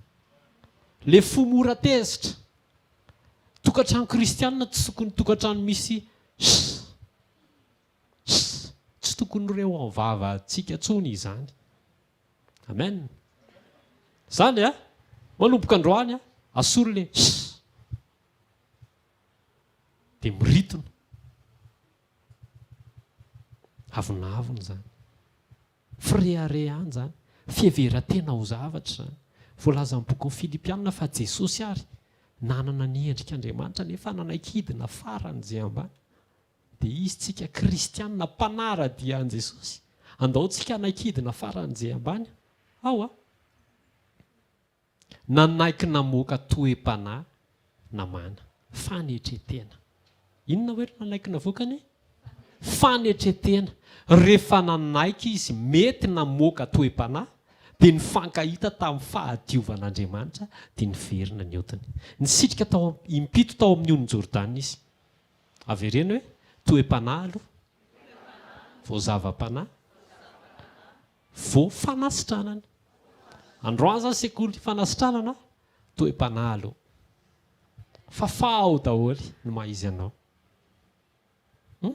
S1: Le fo mora tezitra. Tokantrano kristianina tsy tokony tokantrano misy ss. Ss. Tsy tokony ho reo ao vava-tsika tsony izany. Amen. Zany a! Manomboka androany a, asory le ss. Dia miritona. Avonavona izany. Fireharehana izany. Fiheveran-tena ho zavatra izany. Voalazan'ny bokin'ny Filipiana fa Jesosy ary nanana ny endrik'Andriamanitra nefa nanaiky hidina faran'izay ambany. Dia izy tsika kristiana mpanara-dia an'i Jesosy. Andao tsika hanaiky hidina faran'izay ambany. Ao a! Nanaiky namoaka toe-panahy namana. Fanetren-tena. Inona hoe no nanaiky navoakany? Fanetren-tena. Rehefa nanaiky izy mety namoaka toe-panahy, dia nifankahita tamin'ny fahadiovan'Andriamanitra, dia niverina ny otiny. Nisitrika tao impito tao amin'ny onin'i Jordana izy. Avereno hoe, toe-panahy aloha, vao zava-panahy, vao fanasitranana. Androany izany sekoly fanasitranana, toe-panahy aloha. Fafao daholo ny maha izy anao. Hum?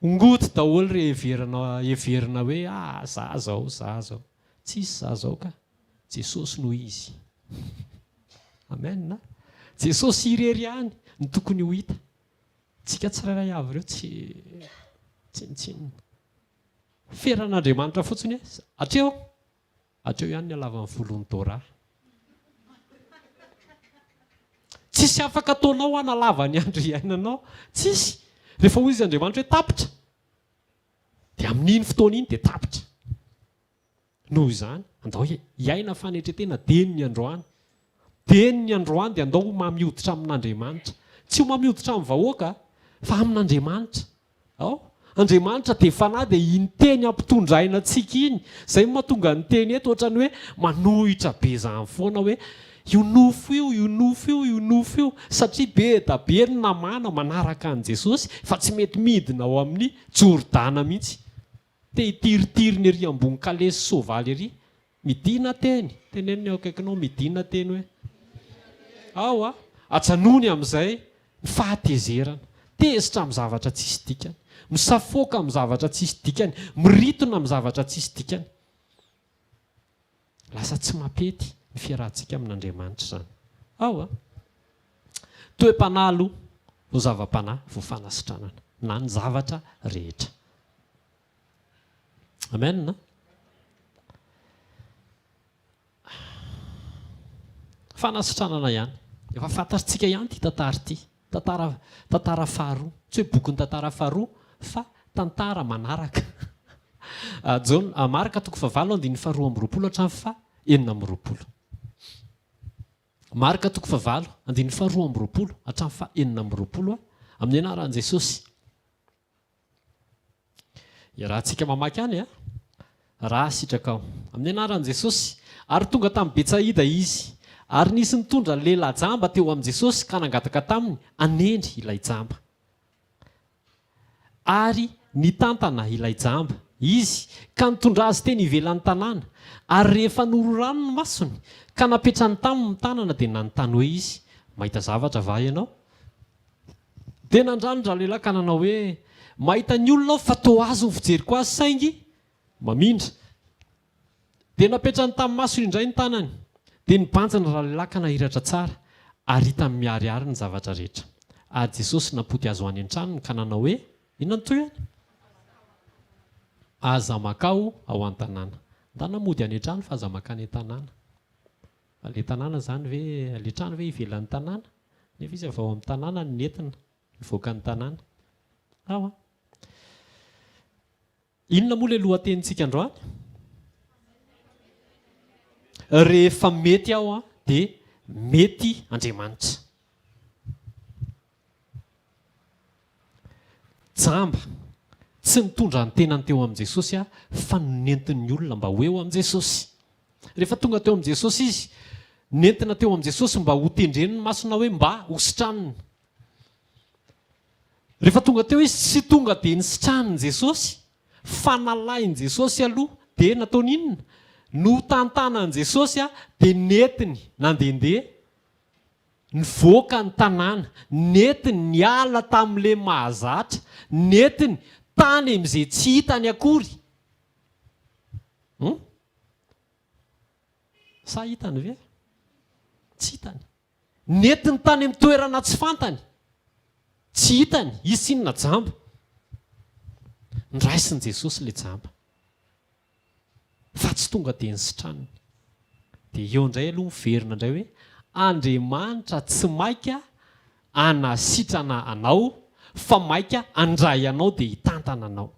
S1: Ongoty daholo re heverina heverina hoe ah za zao za zao. Tsisy za zao ka. Jesosy no izy. Amen. Jesosy irery ihany no tokony ho hita. Tsika tsirairay avy ireo tsy tsinontsinona. Feran'Andriamanitra fotsiny hoe hatreo. Hatreo ihany ny halavan'ny volon'i Dora. Tsisy afaka ataonao hanalava ny andro iainanao. Tsisy. Rehefa hoy izy Andriamanitra hoe tapitra, dia amin'iny fotoana iny dia tapitra. Noho izany, andao hiaina fanetren-tena dieny ny androany. Dieny ny androany dia andao ho mamy hoditra amin'Andriamanitra. Tsy ho mamy hoditra amin'ny vahoaka, fa amin'Andriamanitra. Ao? Andriamanitra dia Fanahy dia iny teny ampitondraina antsika iny. Izay no mahatonga ny teny eto ohatran'ny hoe manohitra be izany foana hoe io nofo io, io nofo io, io nofo io. Satria be da be ny namana manaraka an'i Jesosy fa tsy mety midina ao amin'ny Jordana mihitsy. Te hitiritiriny ery ambony kalesy soavaly ery. Midina teny. Teneno ny eo akaikinao, midina teny hoe. Ao a! Ajanony amin'izay ny fahatezerana. Tezitra amin'ny zavatra tsisy dikany. Misafoaka amin'ny zavatra tsisy dikany. Miritona amin'ny zavatra tsisy dikany. Lasa tsy mampety ny fiarahantsika amin'Andriamanitra izany. Ao a! Toe-panahy aloha vao zava-panahy vao fanasitranana na ny zavatra rehetra. Amen. Fanasitranana ihany. Efa fantatritsika ihany ity tantara ity. Tantara tantara faharoa. Tsy hoe bokin'ny tantara faharoa fa tantara manaraka. Ah, Jaona, ah, Marka toko fahavalo andininy faharoa amby roapolo hatramin'ny faha 26. Marka toko fahavalo andininy faharoa amby roapolo hatramin'ny faha 26 amin'ny anaran'i Jesosy. Iarahantsika mamaky any a! Raha sitrakao. Amin'ny anaran'i Jesosy. Ary tonga tamin'i Betsaida izy. Ary nisy nitondra lehilahy jamba teo amin'i Jesosy ka nangataka taminy hanendry ilay jamba. Ary nitantana ilay jamba izy ka nitondra azy teny ivelan'ny tanàna. Ary rehefa nororany ny masony ka napetrany taminy ny tanana dia nanontany hoe izy, Mahita zavatra va ianao? Dia nandrano ralehilahy ka nanao hoe, Mahita ny olona aho fa toa azy ny fijeriko azy saingy mamindra. Dia napetrany tamin'ny masony indray ny tanany. Dia nibanjina ralehilahy ka nahiratra tsara, ary hitany miharihary ny zavatra rehetra. Ary Jesosy nampody azy ho any an-tranony ka nanao hoe, Inona no tohiny? Aza makao ao an-tanàna. Ndana mody any an-trano fa aza makany an-tanàna. Fa ilay tanàna izany ve, ilay trano ve ivelan'ny tanàna? Nefa izy avy ao amin'ny tanàna no nentina, nivoaka ny tanàna. Ao an. Inona moa ilay lohatenintsika androany? Rehefa mety aho an, dia mety Andriamanitra. Jamba, tsy nitondra ny tenany teo amin'i Jesosy aho fa nentin'ny olona mba ho eo amin'i Jesosy. Rehefa tonga teo amin'i Jesosy izy, nentina teo amin'i Jesosy mba hotendreny ny masony na hoe mba hositraniny. Rehefa tonga teo izy, tsy tonga dia nisitranin'i Jesosy fa nalain'i Jesosy aloha dia nataony inona? Notantanan'i Jesosy dia nentiny nandehandeha Nivoaka ny tanàna, nentiny niala tamin'ilay mahazatra, nentiny tany amin'izay tsy hitany akory. Hum? Sa hitany ve? Tsy hitany. Nentiny tany amin'ny toerana tsy fantany. Tsy hitany, izy tsinona jamba. Noraisin'i Jesosy ilay jamba. Fa tsy tonga dia nisitraniny. Dia eo indray aloha miverina indray hoe Andriamanitra tsy maika hanasitrana anao fa maika handray anao dia hitantana anao.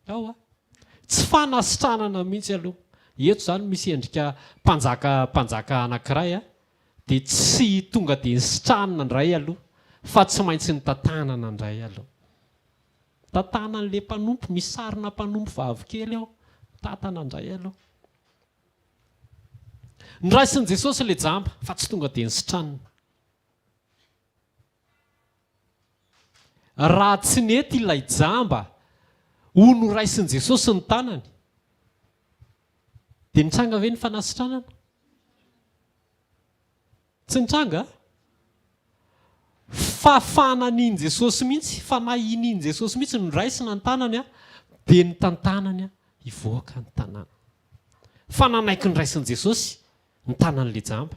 S1: Ao a. Tsy fanasitranana mihitsy aloha. Eto izany misy endrika mpanjaka mpanjaka anankiray a, dia tsy tonga dia nisitranina indray aloha fa tsy maintsy nitantanana indray aloha. Tantanan'le mpanompo, misy sarina mpanompo vavy kely ao, mitantana indray aloha. Noraisin'i Jesosy le jamba fa tsy tonga dia nisitranina. Raha tsy nety ilay jamba ho noraisin'i Jesosy ny tanany, dia nitranga ve ny fanasitranana? Tsy nitranga? Fa fananian'i Jesosy mihitsy, fanahianian'i Jesosy mihitsy, noraisina ny tanany dia notantanany hivoaka ny tanàna. Fa nanaiky noraisin'i Jesosy ny tanan'ilay jamba.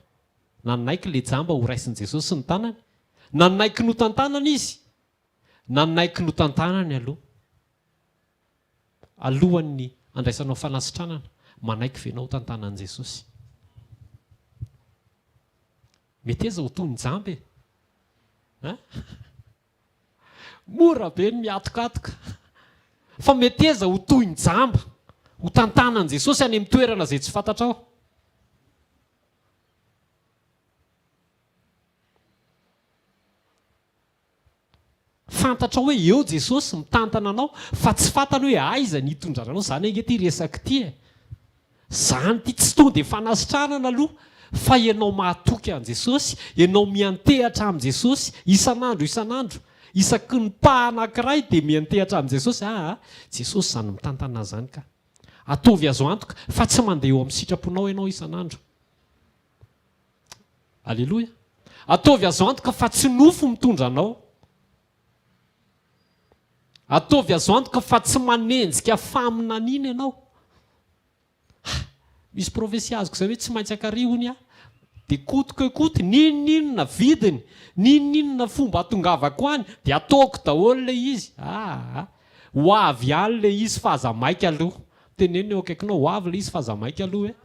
S1: Nanaiky ilay jamba horaisin'i Jesosy ny tanany. Nanaiky notantanana izy. Nanaiky notantanany aloha. Alohan'ny handraisanao fanasitranana, manaiky ve ianao ho tantanan'i Jesosy? Meteza ho toy ny jamba e! Hein? Mora be ny mihatokatoka. Fa meteza ho toy ny jamba, ho tantanan'i Jesosy any amin'ny toerana izay tsy fantatrao. Fantatrao hoe eo Jesosy mitantana anao fa tsy fantany hoe aiza ny hitondrana anao, zany ange ty resaka ity e! Zany ty tsy tonga dia fanasitranana aloha fa ianao mahatoky an'i Jesosy, ianao miantehatra amin'i Jesosy isan'andro isan'andro, isaky ny pas anankiray dia miantehatra amin'i Jesosy, aa Jesosy zany mitantana an'izany ka! Ataovy azo antoka fa tsy mandeha eo amin'ny sitraponao ianao isan'andro. Aleloia. Ataovy azo antoka fa tsy nofo mitondra anao. Ataovy azo antoka fa tsy manenjika faminaniana ianao. Ha! Misy profesia azoko izay hoe tsy maintsy akary hono aho. Dia coûte que coûte, n'inon'inona vidiny, n'inon'inona fomba atongavako any dia ataoko daholo ilay izy. Aa! Ho avy ihany ilay izy fa aza maika aloha. Teneno ny eo akaikinao, ho avy ilay izy fa aza maika aloha e.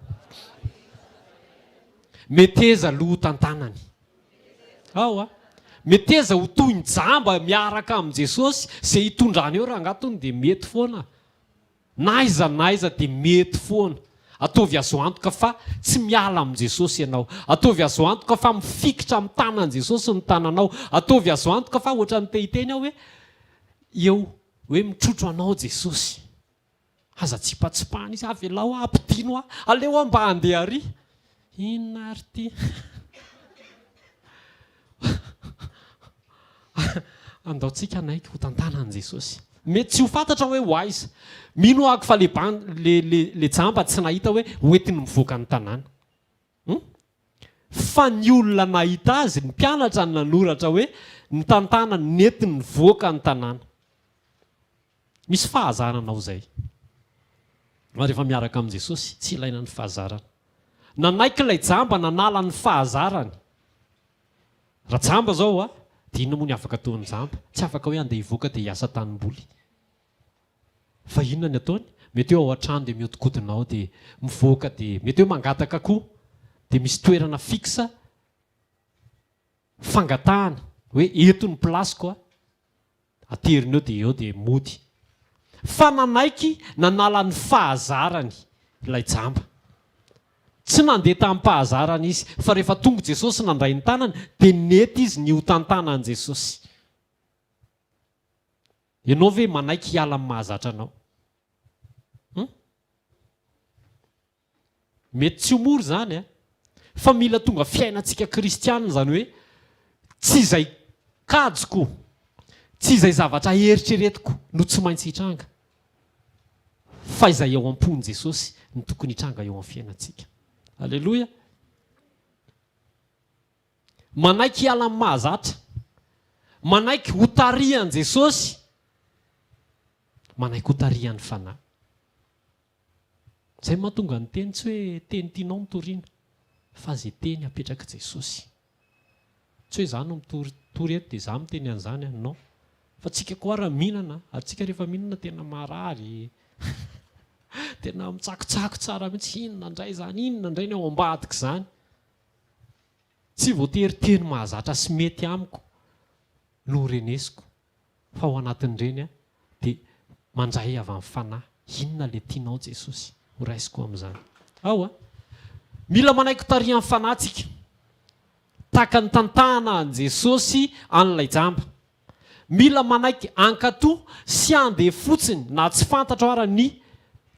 S1: Meteza aloha ho tantanany. Ao a! Meteza ho toy ny jamba miaraka amin'i Jesosy, izay hitondrany eo rangahy tony dia mety foana. Na aiza na aiza dia mety foana. Ataovy azo antoka fa tsy miala amin'i Jesosy ianao. Ataovy azo antoka fa mifikitra amin'ny tanan'i Jesosy ny tananao. Ataovy azo antoka fa ohatran'ny te hiteny aho hoe eo hoe mitrotro anao Jesosy. Aza tsipatsipahana izy, avelao aho, ampidino aho, aleo aho mba handeha ary. Inona ary ity? Andao tsika hanaiky ho tantanan'i Jesosy. Mety tsy ho fantatra hoe ho aiza. Mino aho fa le ban le le le jamba tsy nahita hoe ho entiny mivoaka ny tanàna. Hum? Fa ny olona nahita azy, ny mpianatra no nanoratra hoe ny tantanany nentiny nivoaka ny tanàna. Misy fahazarana ao izay. Fa rehefa miaraka amin'i Jesosy, tsy ilaina ny fahazarana. Nanaiky ilay jamba nanala ny fahazarany. Raha jamba zao a, dia inona moa ny afaka ataon'ny jamba? Tsy afaka hoe handeha hivoaka dia hiasa tanimboly. Fa inona ny ataony? Mety hoe ao an-trano dia mihodinkodina ao dia mivoaka dia mety hoe mangataka koa dia misy toerana fixe fangatahana hoe eto ny place-ko a. Ateriny eo dia eo dia mody. Fa nanaiky nanala ny fahazarany ilay jamba. Tsy nandeha tamim-pahazarana izy, fa rehefa tonga Jesosy nandray ny tanany dia nety izy ny ho tantanan'i Jesosy. Ianao ve manaiky hiala amin'ny mahazatra anao? Hum? Mety tsy ho mora izany an! Fa mila tonga fiainantsika kristiana izany hoe tsy izay kajiko, tsy izay zavatra eritreretiko no tsy maintsy hitranga fa izay ao am-pon'i Jesosy no tokony hitranga eo amin'ny fiainantsika. Aleloia! Manaiky hiala amin'ny mahazatra, manaiky hotarihan'i Jesosy, manaiky hotarihan'ny Fanahy. Izay no mahatonga ny teny tsy hoe teny tianao no torina fa izay teny apetrak'i Jesosy. Tsy hoe izaho no mitory tory eto dia izaho miteny an'izany an, non. Fa tsika koa ara mihinana, ary tsika rehefa mihinana tena marary, tena mitsakotsako tsara mihitsy, inona indray izany, inona indray ny ao ambadik'izany. Tsy voatery teny mahazatra sy mety amiko no renesiko. Fa ao anatin'ireny aho dia mandray avy amin'ny Fanahy. Inona ilay tianao Jesosy ho raisiko amin'izany? Ao a! Mila manaiky tarihan'ny Fanahy tsika. Tahaka ny tantana an'i Jesosy an'ilay jamba. Mila manaiky hankatò sy handeha fotsiny na tsy fantatro ara ny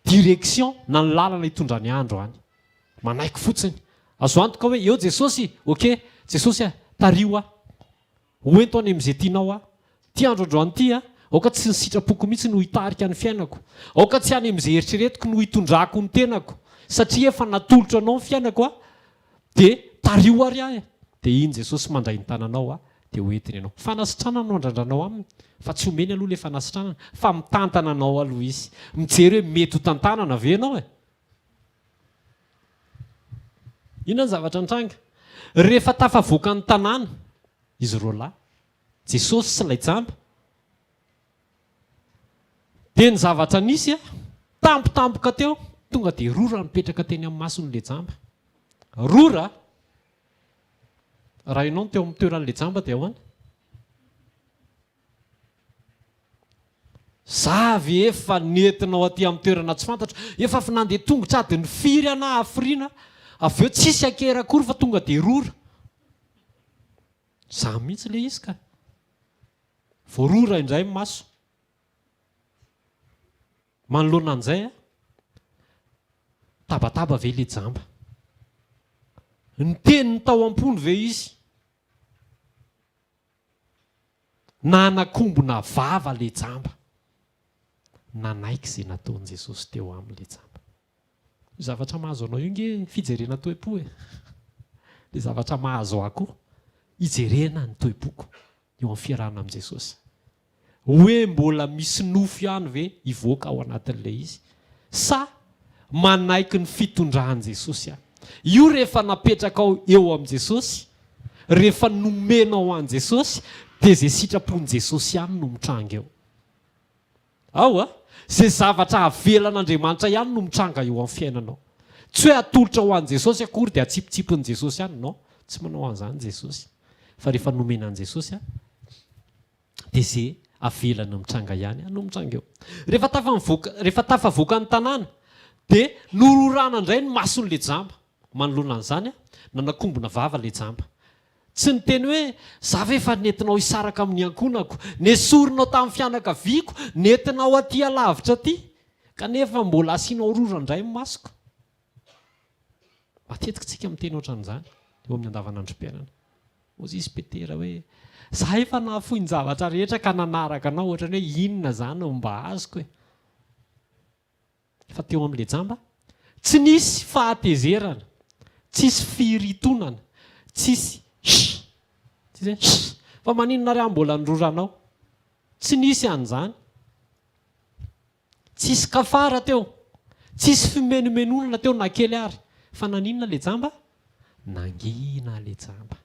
S1: direction na ny lalana hitondrany ahy androany. Manaiky fotsiny. Azo antoka hoe eo Jesosy, ok, Jesosy a, tariho aho. Ho ento any amin'izay tianao aho. Ity andro androany ity a, aoka tsy ny sitrapoko mihitsy no hitarika ny fiainako. Aoka tsy any amin'izay eritreretiko no hitondrako ny tenako. Satria efa natolotro anao ny fiainako a, dia tariho ary aho e. Dia iny Jesosy mandray ny tananao a, dia ho entiny ianao. Fanasitranana no andrandranao aminy, fa tsy omeny aloha ilay fanasitranana, fa mitantana anao aloha izy. Mijery hoe mety ho tantanana ve ianao e. Inona ny zavatra nitranga? Rehefa tafavoaka ny tanàna izy roalahy, Jesosy sy ilay jamba, dia ny zavatra nisy, tampotampoka teo, tonga dia rora nipetraka teny amin'ny mason'ilay jamba. Rora? Raha ianao no teo amin'ny toeran'ilay jamba dia ahoana? Za ve efa nentinao aty amin'ny toerana tsy fantatro? Efa avy nandeha tongotra adiny firy aho na hafiriana, avy eo tsisy akera akory fa tonga dia rora. Za mihitsy ilay izy ka. Vao rora indray ny maso. Manoloana an'izay a, tabataba ve ilay jamba? Niteny ny tao am-pony ve izy? Nanakombona vava le jamba. Nanaiky izay nataon'i Jesosy teo aminy le jamba. Io zavatra mahazo anao io nge fijerena toe-po e. Ilay zavatra mahazo ahy koa, ijerena ny toe-poko eo amin'ny fiarahana amin'i Jesosy. Hoe mbola misy nofo ihany ve hivoaka ao anatin'ilay izy? Sa manaiky ny fitondran'i Jesosy aho? Io rehefa napetrakao eo amin'i Jesosy, rehefa nomenao an'i Jesosy, dia izay sitrapon'i Jesosy ihany no mitranga eo. Ao a! Izay zavatra avelan'Andriamanitra ihany no mitranga eo amin'ny fiainanao. Tsy hoe atolotra ho an'i Jesosy akory dia atsipitsipin'i Jesosy ihany, non, tsy manao an'izany Jesosy. Fa rehefa nomena an'i Jesosy dia izay avelany mitranga ihany no mitranga eo. Rehefa tafamivoaka, rehefa tafavoaka ny tanàna dia nororana indray ny mason'ilay jamba. Manoloana an'izany, nanakombona vava ilay jamba. Tsy niteny hoe, Za ve efa nentinao hisaraka amin'ny ankohonako, nesorinao tamin'ny fianakaviako, nentinao aty alavitra aty, kanefa mbola asianao rora indray ny masoko? Matetika isika miteny ohatran'izany eo amin'ny andavanandrom-piainana. Hoy izy Petera hoe, Za efa nahafoy ny zavatra rehetra ka nanaraka anao, ohatran'ny hoe inona izany no mba azoko e? Fa teo amin'ilay jamba, tsy nisy fahatezerana, tsisy firintonana, tsisy shh, tsisy hoe shh, fa maninona ary aho mbola nororanao? Tsy nisy an'izany. Tsisy kafara teo, tsisy fimenomenonana teo na kely ary. Fa naninona ilay jamba? Nangina ilay jamba.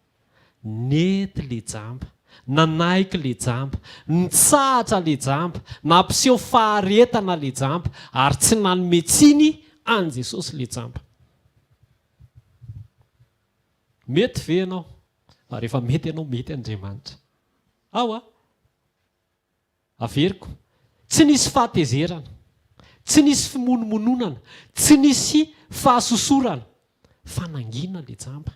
S1: Nety le jamba, nanaiky le jamba, nitsahatra le jamba, nampiseho faharetana le jamba, ary tsy nanome tsiny an'i Jesosy le jamba. Mety ve ianao? Fa rehefa mety ianao, mety Andriamanitra. Ao a! Averiko, tsy nisy fahatezerana, tsy nisy fimonomononana, tsy nisy fahasosorana, fa nangina ilay jamba,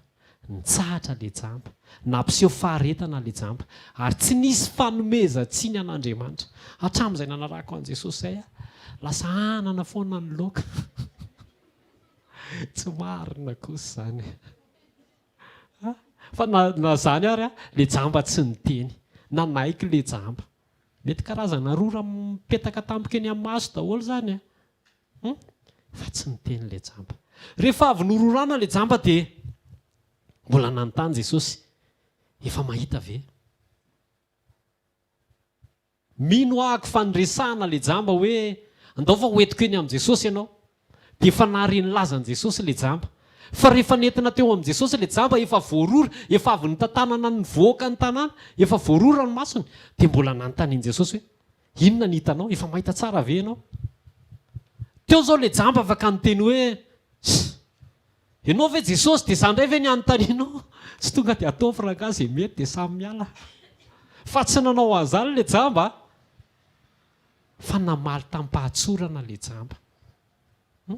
S1: nitsahatra ilay jamba, nampiseho faharetana ilay jamba, ary tsy nisy fanomezan-tsiny an'Andriamanitra. Hatramin'izay nanarahako an'i Jesosy izay aho, lasa anana foana ny laoka. Tsy marina kosa izany. Fa na na zany ary le jamba tsy niteny. Nanaiky le jamba. Mety karazana rora mipetaka tampoka eny amin'ny maso daholo zany a. Hum. Fa tsy niteny le jamba. Rehefa avy nororana le jamba dia mbola nanontany Jesosy, efa mahita ve? Mino ahako fa niresahana le jamba hoe andao fa hoentiko eny amin'i Jesosy ianao. Dia efa nahare ny lazan'i Jesosy le jamba. Fa rehefa nentina teo amin'i Jesosy le jamba efa voarora, efa avy nitantanana nivoaka ny tanàna, efa voarora ny masony, dia mbola nanontanian'i Jesosy hoe, inona ny hitanao? Efa mahita tsara ve ianao? Teo izao le jamba afaka niteny hoe, Ss! Ianao ve Jesosy dia za indray ve ny anontanianao? Tsy tonga dia ataovy rangahy izay mety dia samy miala. Fa tsy nanao an'izany ilay jamba fa namaly tamim-pahatsorana ilay jamba. Hum?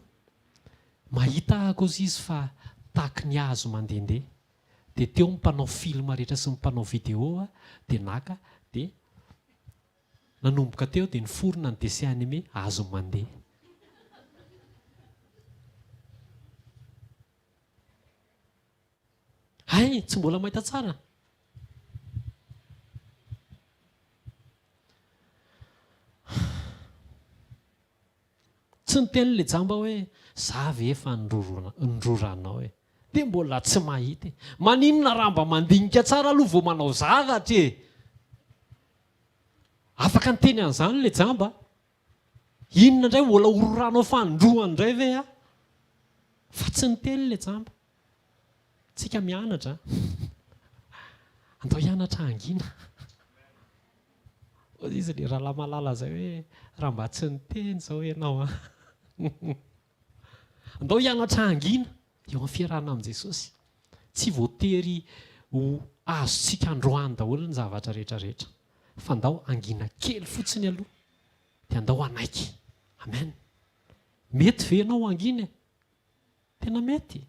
S1: Mahita aho kosa izy fa tahaky ny hazo mandehandeha. Dia teo ny mpanao film rehetra sy ny mpanao vidéo dia naka dia Nanomboka teo dia niforona ny dessin animé Hazo mandeha. Hay, tsy mbola mahita tsara. Tsy niteny ilay jamba hoe, za ve efa nororanao e. Dia mbola tsy mahita e. Maninona raha mba mandinika tsara aloha vao manao zavatra e. Afaka niteny an'izany ilay jamba a! Inona indray mbola hororanao fanindroany indray ve aho? Fa tsy niteny ilay jamba. Tsika mianatra a! Andao hianatra hangina. Hoy izy ilay rahalahy malala izay hoe, raha mba tsy niteny izao ianao an! Andao hianatra hangina eo amin'ny fiarahana amin'i Jesosy. Tsy voatery ho azontsika androany daholo ny zavatra rehetra rehetra. Fa ndao hangina kely fotsiny aloha dia andao hanaiky. Amen. Mety ve ianao hangina e? Tena mety.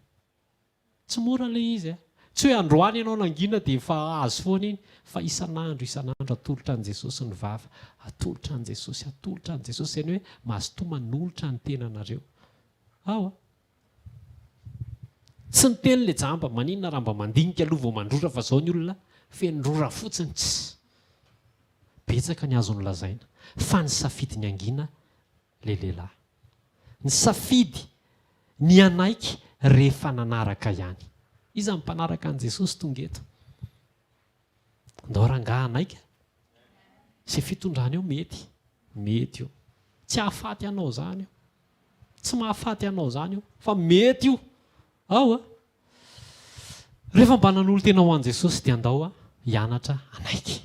S1: Tsy mora ilay izy a! Tsy hoe androany ianao nangina dia efa azo foana iny fa isan'andro isan'andro atolotra an'i Jesosy ny vava, atolotra an'i Jesosy, atolotra an'i Jesosy, izany hoe mazotoa manolotra ny tenanareo. Ao a! Tsy niteny ilay jamba, maninona raha mba mandinika aloha vao mandrora fa izao ny olona feno rora fotsiny, tss! Betsaka ny azony lazaina fa nisafidy ny hangina ilay lehilahy. Nisafidy. Ny hanaiky rehefa nanaraka ihany. Iza ny mpanaraka an'i Jesosy tonga eto? Ndao rangahy hanaiky a! Izay fitondrana eo mety. Mety io. Tsy hahafaty anao izany io. Tsy mahafaty anao izany io. Fa mety io. Ao a! Rehefa mba nanolo-tena ho an'i Jesosy dia andao hianatra hanaiky.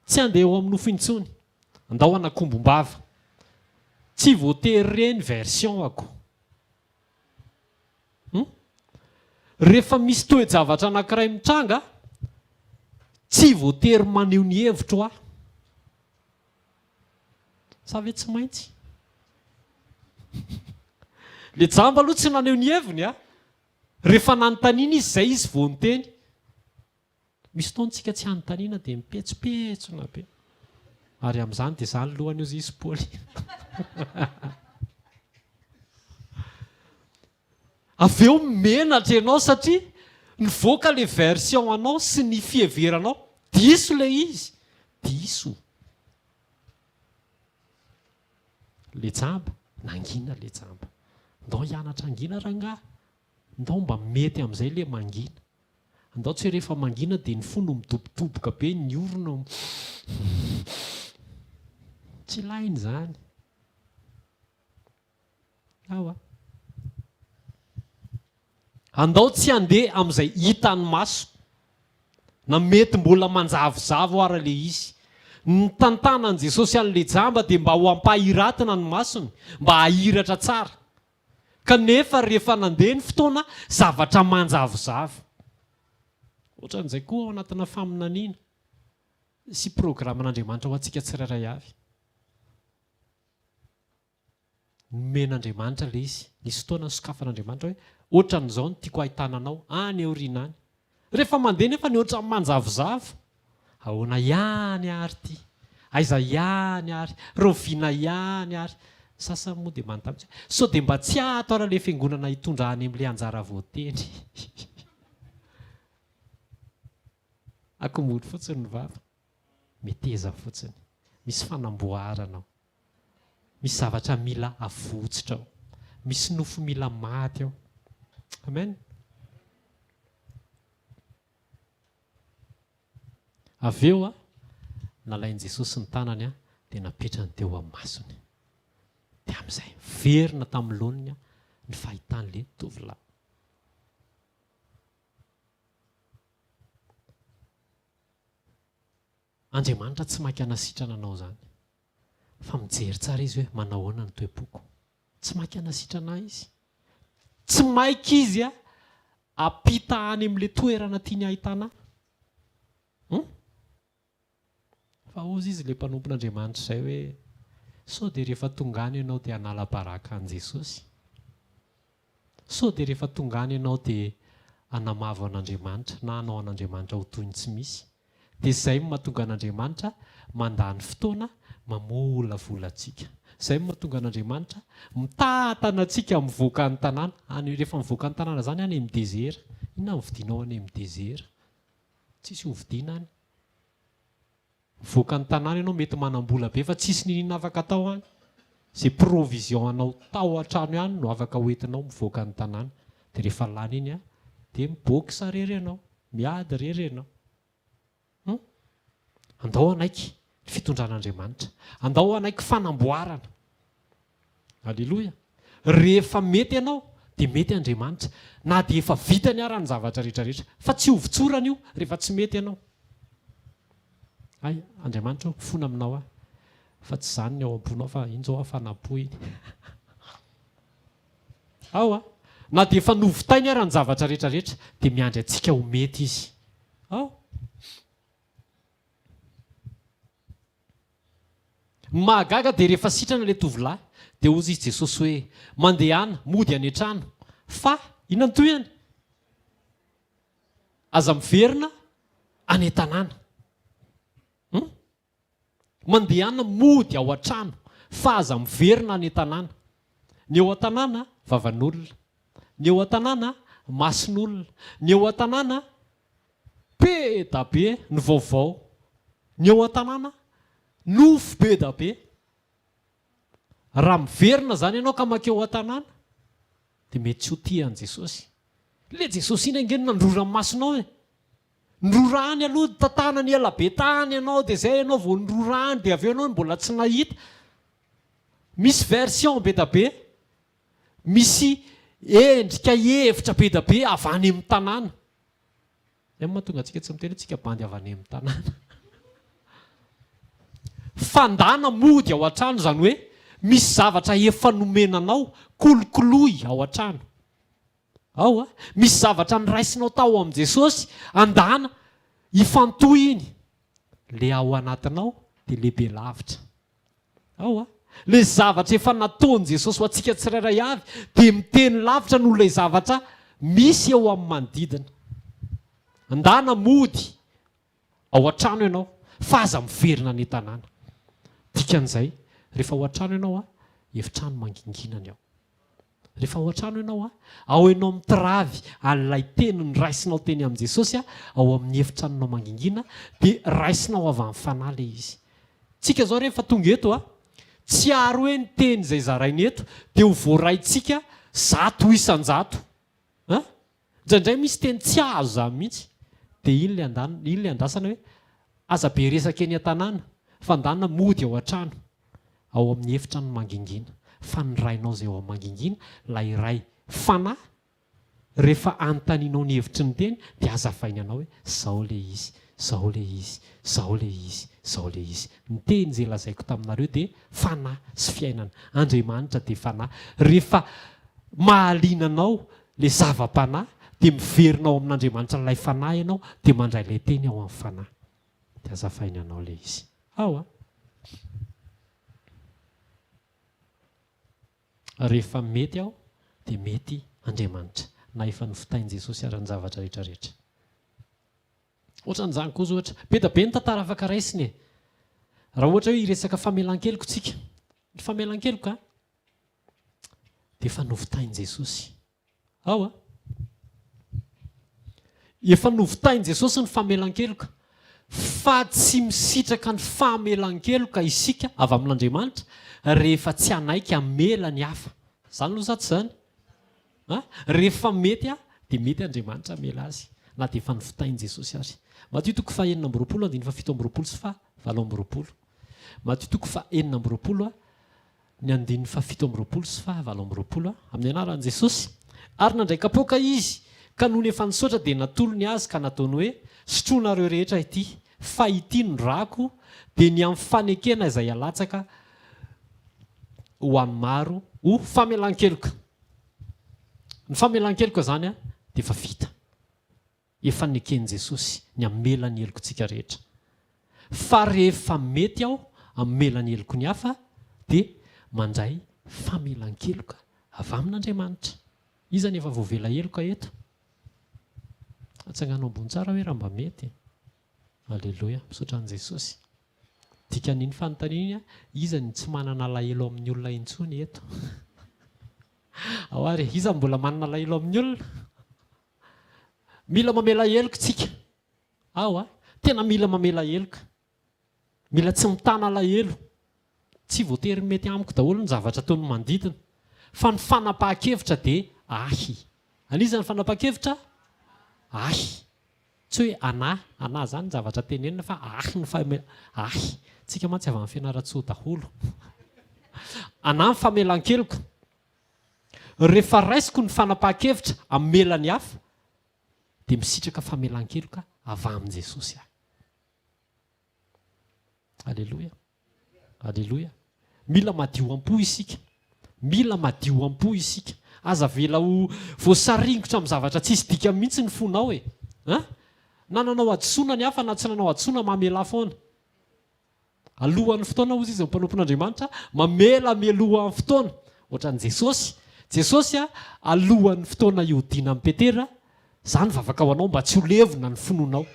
S1: Tsy handeha eo amin'ny nofo intsony. Andao hanakombom-bava. Tsy voatery re ny version-ako. Hum? Rehefa misy toe-javatra anankiray mitranga, tsy voatery maneho ny hevitro aho. Sa ve tsy maintsy? Le jamba aloha tsy naneho ny heviny a! Rehefa nanontaniana izy izay izy vao niteny. Misy fotoana tsika tsy anontaniana dia mipetsopetsona be. Ary amin'izany dia izany lohany hozy izy Paoly. Avy eo menatra ianao satria nivoaka le version anao sy ny fiheveranao. Diso le izy. Diso. Le jamba, nangina le jamba. Ndao hianatra hangina rangahy. Ndao mba mety amin'izay le mangina. Andao tsy hoe rehefa mangina dia ny fo no midobodoboka be, ny orona Tsy ilaina izany. Ao a. Andao tsy handeha amin'izay hitan'ny maso. Na mety mbola manjavozavo ara le izy. Ny nitantanan'i Jesosy an'ilay jamba dia mba ho ampahiratina ny masony, mba hahiratra tsara. Kanefa rehefa nandeha ny fotoana, zavatra manjavozavo. Ohatran'izay koa ao anatina faminaniana sy programan'Andriamanitra ho antsika tsirairay avy. Nomen'Andriamanitra ilay izy. Nisy fotoana nisokafan'Andriamanitra hoe, ohatran'izao no tiako hahitana anao any aoriana any. Rehefa mandeha nefa ny ohatran'ny manjavozavo. Ahoana ihany ary ity? Aiza ihany ary? Rahoviana ihany ary? Ny sasany moa dia manontany mihitsy hoe, sao dia mba tsy ato ary ilay fiangonana hitondra any amin'ilay anjara voatendry? Akombony fotsiny ny vava. Meteza fotsiny. Misy fanamboarana ao. Misy zavatra mila avotsitra ao. Misy nofo mila maty ao. Amen. Avy eo, nalain'i Jesosy ny tanany dia napetrany teo amin'ny masony. Dia amin'izay, niverina tamin'ny laoniny ny fahitan'ilay tovolahy. Andriamanitra tsy maika hanasitrana anao izany. Fa mijery tsara izy hoe manao ahoana ny toe-poko. Tsy maika hanasitrana ahy izy. Tsy maika izy hampita any amin'ilay toerana tiany hahitana ahy. Hum? Fa hozy izy ilay mpanompon'Andriamanitra izay hoe sao dia rehefa tonga any ianao dia hanala baraka an'i Jesosy? Sao dia rehefa tonga any ianao dia hanamavo an'Andriamanitra na hanao an'Andriamanitra ho toy ny tsy misy? Dia izay no mahatonga an'Andriamanitra mandany fotoana mamolavola antsika. Izay no mahatonga an'Andriamanitra mitantana antsika mivoaka ny tanàna. Any, rehefa mivoaka ny tanàna izany any amin'ny dezera. Inona no vidianao any amin'ny dezera? Tsisy hovidiana any. Mivoaka ny tanàna ianao mety manam-bola be fa tsisy niniana afaka atao any. Izay provision anao tao an-trano ihany no afaka hoentinao mivoaka ny tanàna. Dia rehefa lany iny dia mi-boxe rery ianao, miady rery ianao. Hum? Andao hanaiky ny fitondran'Andriamanitra. Andao hanaiky fanamboarana. Aleloia! Rehefa mety ianao dia mety Andriamanitra na dia efa vitany ara ny zavatra rehetra rehetra. Fa tsy hovotsorany io rehefa tsy mety ianao. Hay, Andriamanitra ô, mifona aminao aho. Fa tsy izany ny ao am-ponao fa injao aho fa nampoiny. Ao a! Na dia efa novitainy ara ny zavatra rehetra rehetra dia miandry antsika ho mety Izy. Ao. Ny mahagaga dia rehefa sitrana ilay tovolahy dia hozy izy Jesosy hoe, Mandehana, mody any an-trano, fa, inona no tohiny? Aza miverina any an-tanàna. Hum? Mandehana mody ao an-trano, fa aza miverina any an-tanàna. Ny eo an-tanàna, vavan'olona. Ny eo an-tanàna, mason'olona. Ny eo an-tanàna, Be da be ny vaovao. Ny eo an-tanàna, nofy be da be. Raha miverina izany ianao ka mankeo an-tanàna, Dia mety tsy ho tia an'i Jesosy. Ilay Jesosy iny ange no nandrora ny masonao e! Nororany aloha tantanany ela be tany ianao dia izay ianao vao nororany dia avy eo ianao mbola tsy nahita. Misy version be da be, misy endrika hevitra be da be avy any amin'ny tanàna. Izay no mahatonga antsika tsy miteny hoe tsika bandy avy any amin'ny tanàna. Fandana mody ao an-trano izany hoe misy zavatra efa nomena anao, kolokoloy ao an-trano. Ao a! Misy zavatra noraisinao tao amin'i Jesosy, andana ifantohy iny. Le ao anatinao dia lehibe lavitra. Ao a! Le zavatra efa nataon'i Jesosy ho antsika tsirairay avy dia miteny lavitra noho ilay zavatra misy eo amin'ny manodidina. Andana mody ao an-trano ianao fa aza miverina any an-tanàna. Dikan'izay, rehefa ao an-trano ianao a, efitrano mangingina ny ao. Rehefa ao an-trano ianao a, ao ianao mitiravy an'ilay teny noraisinao teny amin'i Jesosy a, ao amin'ny efitranonao mangingina, dia raisinao avy amin'ny Fanahy ilay izy. Tsika izao rehefa tonga eto a, tsy ary hoe ny teny izay zaraina eto dia ho voaraintsika 100%. An? Indraindray misy teny tsy azo izany mihitsy. Dia iny ilay andan, iny ilay andrasana hoe aza be resaka eny an-tanàna fa andana mody ao an-trano, ao amin'ny efitrano mangingina. Fa ny Rainao izay ao amin'ny mangingina, ilay Ray fanahy, rehefa anontanianao ny hevitry ny teny dia hazavainy anao hoe izao ilay izy, izao ilay izy, izao ilay izy, izao ilay izy. Ny teny izay lazaiko taminareo dia fanahy sy fiainana. Andriamanitra dia fanahy. Rehefa mahaliana anao ilay zava-panahy dia miverina ao amin'Andriamanitra ilay fanahy ianao dia mandray ilay teny ao amin'ny fanahy. Dia hazavainy anao ilay izy. Ao an! Rehefa mety aho dia mety Andriamanitra. Na efa novitain'i Jesosy ara ny zavatra rehetra rehetra. Ohatran'izany koa zao ohatra. Be dia be ny tantara afaka raisina e. Raha ohatra hoe hiresaka famelan-keloka tsika. Ny famelan-keloka dia efa novitain'i Jesosy. Ao a. Efa novitain'i Jesosy ny famelan-keloka. Fa tsy misitraka ny famelan-keloka isika avy amin'Andriamanitra rehefa tsy hanaiky hamela ny hafa. Izany aloha sa tsy izany? A! Rehefa mety aho dia mety Andriamanitra hamela azy na dia efa novitain'i Jesosy ary. Matio toko faha 26 andininy faha 27 sy faha 28. Matio toko faha 26 ny andininy faha 27 sy faha 28. Amin'ny anaran'i Jesosy. Ary nandray kapoaka izy, ka nony efa nisaotra dia natolony azy ka nataony hoe, Sotroinareo rehetra ity, fa ity no rako, dia ny amin'ny fanekena izay alatsaka ho an'ny maro ho famelan-keloka. Ny famelan-keloka izany dia efa vita. Efa neken'i Jesosy ny hamela ny helokontsika rehetra. Fa rehefa mety aho hamela ny heloky ny hafa dia mandray famelan-keloka avy amin'Andriamanitra. Iza no efa voavela heloka eto? Atsangano ambony tsara hoe raha mba mety. Aleloia, misaotra an'i Jesosy. Dikan'iny fanontaniana iny, iza no tsy manana alahelo amin'ny olona intsony eto? Ao ary, iza no mbola manana alahelo amin'ny olona? Mila mamela heloka isika. Ao a, tena mila mamela heloka. Mila tsy mitana alahelo. Tsy voatery mety amiko daholo ny zavatra ataon'ny manodidina. Fa ny fanapahan-kevitra dia ahy. An'iza ny fanapahan-kevitra? Ahy. Tsy hoe anà, anà izany ny zavatra tenenina fa ahy ny fame, ahy. Tsika mantsy avy any Fianarantsoa daholo. Anà ny famelan-keloka. Rehefa raisiko ny fanapahan-kevitra hamela ny hafa dia misitraka famelan-keloka avy amin'i Jesosy aho. Aleloia. Aleloia. Mila madio am-po isika. Mila madio am-po isika. Aza avela ho voasaringotra amin'ny zavatra tsisy dikany mihitsy ny fonao e. An? Na nanao hadisoana ny hafa na tsy nanao hadisoana, mamelà foana. Alohan'ny fotoana hozy izy ny mpanompon'Andriamanitra, mamela mialohan'ny fotoana. Ohatran'i Jesosy. Jesosy alohan'ny fotoana hiodiana amin'i Petera, Za nivavaka ho anao mba tsy ho levona ny finoanao.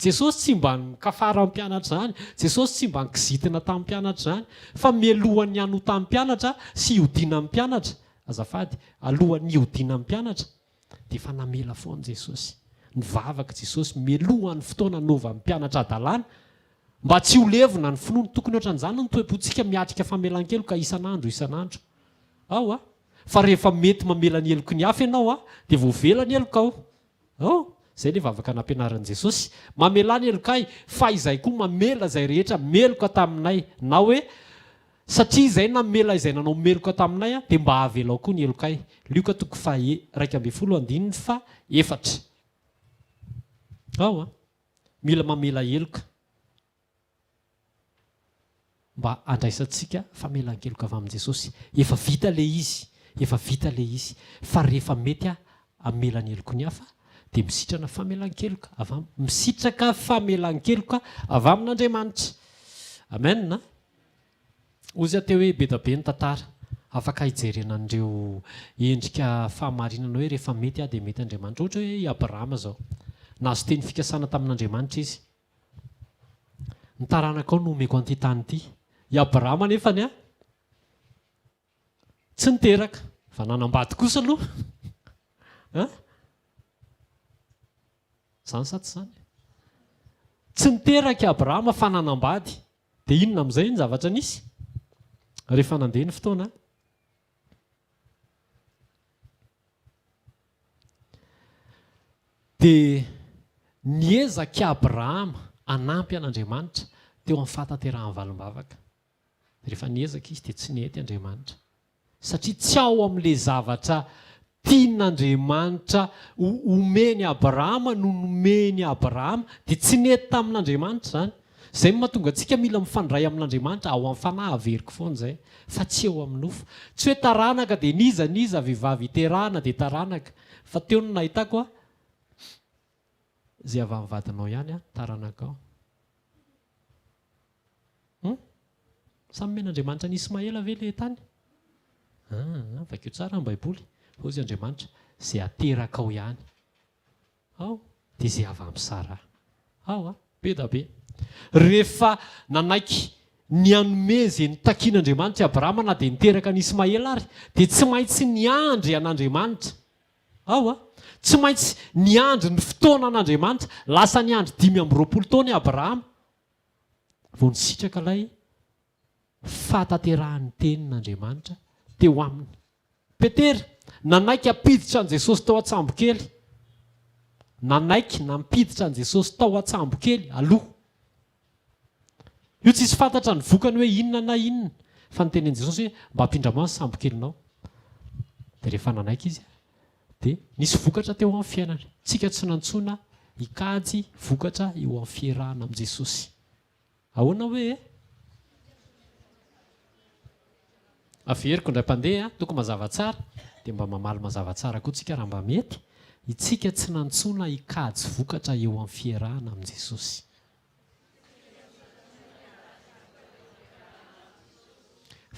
S1: Jesosy tsy mba nikafara amin'ny mpianatra izany, Jesosy tsy mba nikizitina tamin'ny mpianatra izany, fa mialohan'ny hanotan'ny mpianatra sy hiodinan'ny mpianatra, azafady, alohan'ny hiodinan'ny mpianatra dia efa namela foana Jesosy. Nivavaka Jesosy mialohan'ny fotoana hanaovan'ny mpianatra hadalana mba tsy ho levona ny finoany. Tokony ohatran'izany ny toe-pontsika miatrika famelan-keloka isan'andro isan'andro. Ao a! Fa rehefa mety mamela ny heloky ny hafa ianao a, dia voavela ny helokao. Oh! Izay ilay vavaka nampianarin'i Jesosy. Mamelà ny helokay, fa izahay koa mamela izay rehetra meloka taminay. Na hoe, Satria izahay namela izay nanao meloka taminay, dia mba avelao koa ny helokay. Lioka toko faha 11 andininy faha efatra. Ao an! Mila mamela heloka. Mba handraisantsika famelan-keloka avy amin'i Jesosy. Efa vita ilay izy, efa vita ilay izy. Fa rehefa mety aho hamela ny heloky ny hafa, dia misitrana famelan-keloka avy am-, misitraka famelan-keloka avy amin'Andriamanitra. Amen a! Hozy aho teo hoe be da be ny tantara. Afaka hijerena an'ireo endrika fahamarinana hoe rehefa mety aho dia mety Andriamanitra. Ohatra hoe i Abrahama izao. Nahazo teny fikasana tamin'Andriamanitra izy. Ny taranakao no homeko an'ity tany ity. I Abrahama anefany a, tsy niteraka, fa nanambady kosa aloha. An? Izany sa tsy izany? Tsy niteraka i Abrahama fa nanambady. Dia inona amin'izay ny zavatra nisy? Rehefa nandeha ny fotoana, Dia niezaka i Abrahama hanampy an'Andriamanitra teo amin'ny fahatanterahan'ny valim-bavaka. Rehefa niezaka izy dia tsy nety Andriamanitra. Satria tsy ao amin'ilay zavatra tian'Andriamanitra ho omeny Abrahama no nomeny Abrahama, dia tsy nety tamin'Andriamanitra izany. Izay no mahatonga antsika mila mifandray amin'Andriamanitra ao amin'ny fanahy, averiko foana izay, fa tsy eo amin'ny nofo. Tsy hoe taranaka dia n'iza n'iza vehivavy iterahana dia taranaka, fa teo no nahitako a, izay avy amin'ny vadinao ihany a, taranakao. Hum? Samy nomen'Andriamanitra an'i Ismaela ve ilay tany? Aa, vakio tsara ny Baiboly. Hozy Andriamanitra, izay aterakao ihany. Ao, dia izay avy amin'i Saraha. Ao a! Be da be. Rehefa nanaiky ny hanome izay notakian'Andriamanitra i Abrahama na dia niteraka an'i Ismaela ary, dia tsy maintsy niandry an'Andriamanitra. Ao a! Tsy maintsy niandry ny fotoanan'Andriamanitra. Lasa niandry 25 taona i Abrahama vao nisitraka ilay fahatanterahan'ny tenin'Andriamanitra teo aminy. Petera, nanaiky hampiditra an'i Jesosy tao an-tsambokely. Nanaiky nampiditra an'i Jesosy tao an-tsambokely aloha. Io tsisy fantatra ny vokany hoe inona na inona, fa nitenin'i Jesosy hoe mba ampindramo ahy ny sambokelinao. Dia rehefa nanaiky izy, dia nisy vokatra teo amin'ny fiainany. Tsika tsy nantsoina hikajy vokatra eo amin'ny fiarahana amin'i Jesosy. Ahoana hoe e? Averiko indray mpandeha, toko mazava tsara, dia mba mamaly mazava tsara koa tsika raha mba mety, itsika tsy nantsoina hikajy vokatra eo amin'ny fiarahana amin'i Jesosy.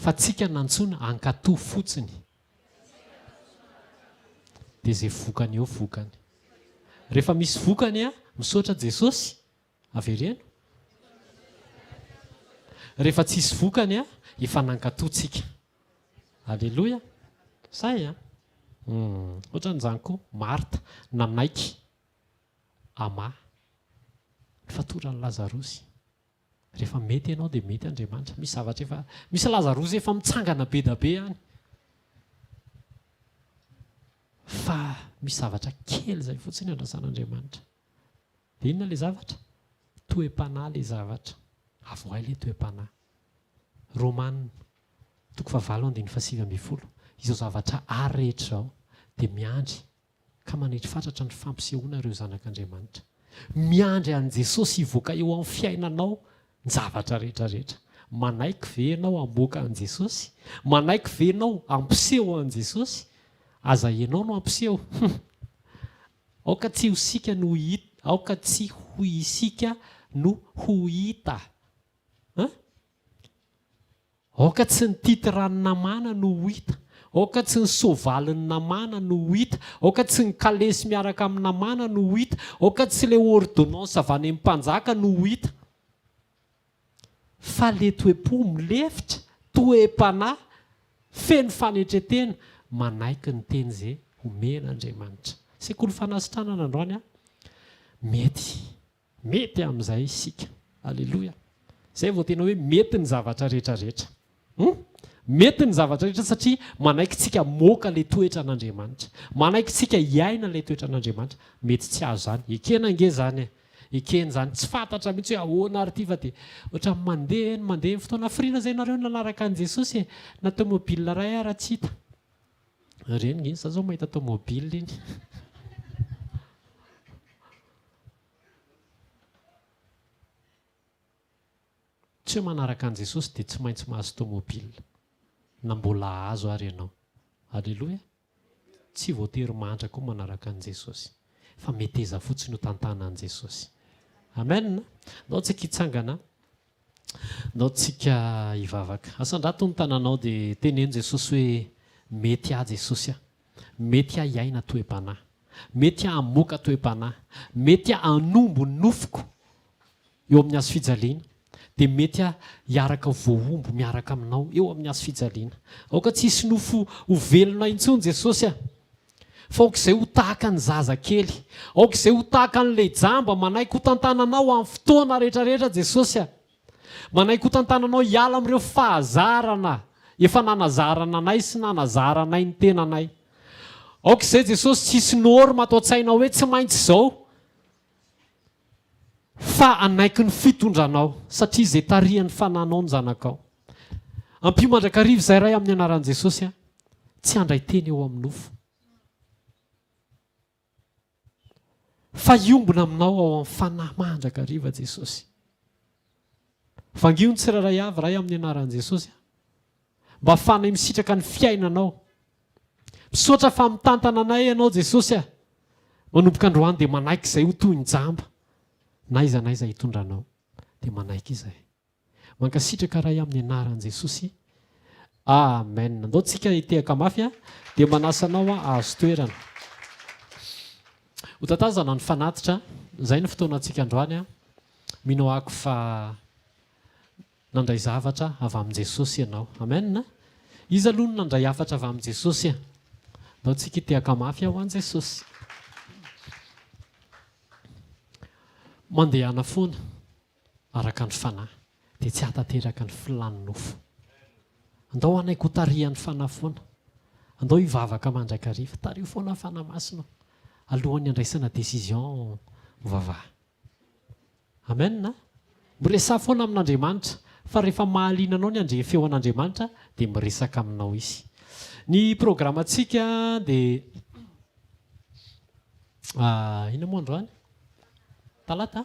S1: Fa tsika nantsoina hankatò fotsiny. Dia izay vokany eo vokany. Rehefa misy vokany, misaotra Jesosy, Avereno. Rehefa tsisy vokany a, efa nankatò tsika. Aleloia. Zay a. Hum, ohatran'izany koa Marta nanaiky hamaha ny fatoran'i Lazarosy. Rehefa mety ianao dia mety Andriamanitra. Misy zavatra efa, misy Lazarosy efa mitsangana be da be any. Fa misy zavatra kely izay fotsiny andrasan'Andriamanitra. Dia inona ilay zavatra? Toe-panahy ilay zavatra. Avoahy ilay toe-panahy. Romana, toko fahavalo andininy faha-19. Izao zavatra àry rehetra izao dia miandry ka manetry fatratra ny fampisehoana ireo zanak'Andriamanitra. Miandry an'i Jesosy hivoaka eo amin'ny fiainanao ny zavatra rehetra rehetra. Manaiky ve ianao hamoaka an'i Jesosy? Manaiky ve ianao hampiseho an'i Jesosy? Aza ianao no hampiseho. Aoka tsy ho isika no hita, aoka tsy ho isika no ho hita. An? Aoka tsy ny titran'ny namana no ho hita. Aoka tsy ny soavalin'ny namana no ho hita. Aoka tsy ny kalesy miaraka amin'ny namana no ho hita. Aoka tsy ilay ordonnance avy any amin'ny mpanjaka no ho hita. Fa le toe-po milefitra, toe-panahy feno fanetren-tena, manaiky ny teny ze omen'Andriamanitra. Sekoly fanasitranana androany an! Mety, mety amin'izay isika. Aleloia! Zay vao tena hoe mety ny zavatra rehetra rehetra. Hum! Mety ny zavatra rehetra satria manaiky tsika hamoaka ilay toetran'Andriamanitra. Manaiky tsika hiaina ilay toetran'Andriamanitra. Mety tsy azo izany. Ekena ange izany e. Ekena izany. Tsy fantatra mihitsy hoe ahoana ary ity fa dia ohatran'ny mandeha eny mandeha eny fotoana. Hafiriana izay nareo no nanaraka an'i Jesosy e? Na tomobile iray ara tsy hita. Ireny nge za zao mahita tomobile iny. Tsy hoe manaraka an'i Jesosy dia tsy maintsy mahazo tomobile. Na mbola hahazo ary ianao. Aleloia. Tsy voatery mahantra koa manaraka an'i Jesosy. Fa meteza fotsiny ho tantanan'i Jesosy. Amen. Ndao tsika hitsangana. Ndao tsika hivavaka. Asandrato ny tananao dia teneno Jesosy hoe mety ahy Jesosy a. Mety ahy hiaina toe-panahy. Mety ahy hamoaka toe-panahy. Mety ahy hanombo ny nofoko eo amin'ny hazo fijaliana. Dia mety ahy hiaraka ho voahombo miaraka aminao eo amin'ny hazo fijaliana. Aoka tsy hisy nofo ho velona intsony Jesosy a. Fa aoka izay ho tahaka ny zaza kely. Aoka izay ho tahaka an'ilay jamba manaiky ho tantananao amin'ny fotoana rehetra rehetra Jesosy a. Manaiky ho tantananao hiala amin'ireo fahazarana efa nanazarana anay sy nanazaranay ny tenanay. Aoka izay Jesosy tsy hisy norme ato an-tsaina hoe tsy maintsy izao fa hanaiky ny fitondranao satria izay tarihan'ny fananao ny zanakao. Ampio mandrakariva izay Ray amin'ny anaran'i Jesosy a. Tsy handray teny eo amin'ny nofo. Fa hiombona aminao ao amin'ny fanahy mandrakariva Jesosy. Vangio ny tsirairay avy Ray amin'ny anaran'i Jesosy a. Mba afahanay misitraka ny fiainanao. Misaotra fa mitantana anay ianao Jesosy a. Manomboka androany dia manaiky izay ho toy ny jamba. Na aiza na aiza hitondranao dia manaiky izahay. Mankasitraka Ray amin'ny anaran'i Jesosy. Amen. Andao tsika hitehaka mafy a. Dia manasa anao hahazo toerana. Ho tatazana ny fanatitra. Izay ny fotoanantsika androany a. Mino ako fa Nandray zavatra avy amin'i Jesosy ianao. Amen. Iza aloha no nandray hafatra avy amin'i Jesosy e? Ndao tsika hitehaka mafy ho an'i Jesosy. Mandehana foana araka ny fanahy dia tsy hahatanteraka ny filan'ny nofo. Andao hanaiky ho tarihan'ny fanahy foana. Andao hivavaka mandrakariva. Tariho foana ny fanahy masina alohan'ny handraisana décision mivavaha. Amen a! Miresaha foana amin'Andriamanitra fa rehefa mahaliana anao ny handre feo an'Andriamanitra dia miresaka aminao Izy. Ny programantsika dia inona moa androany? Talata?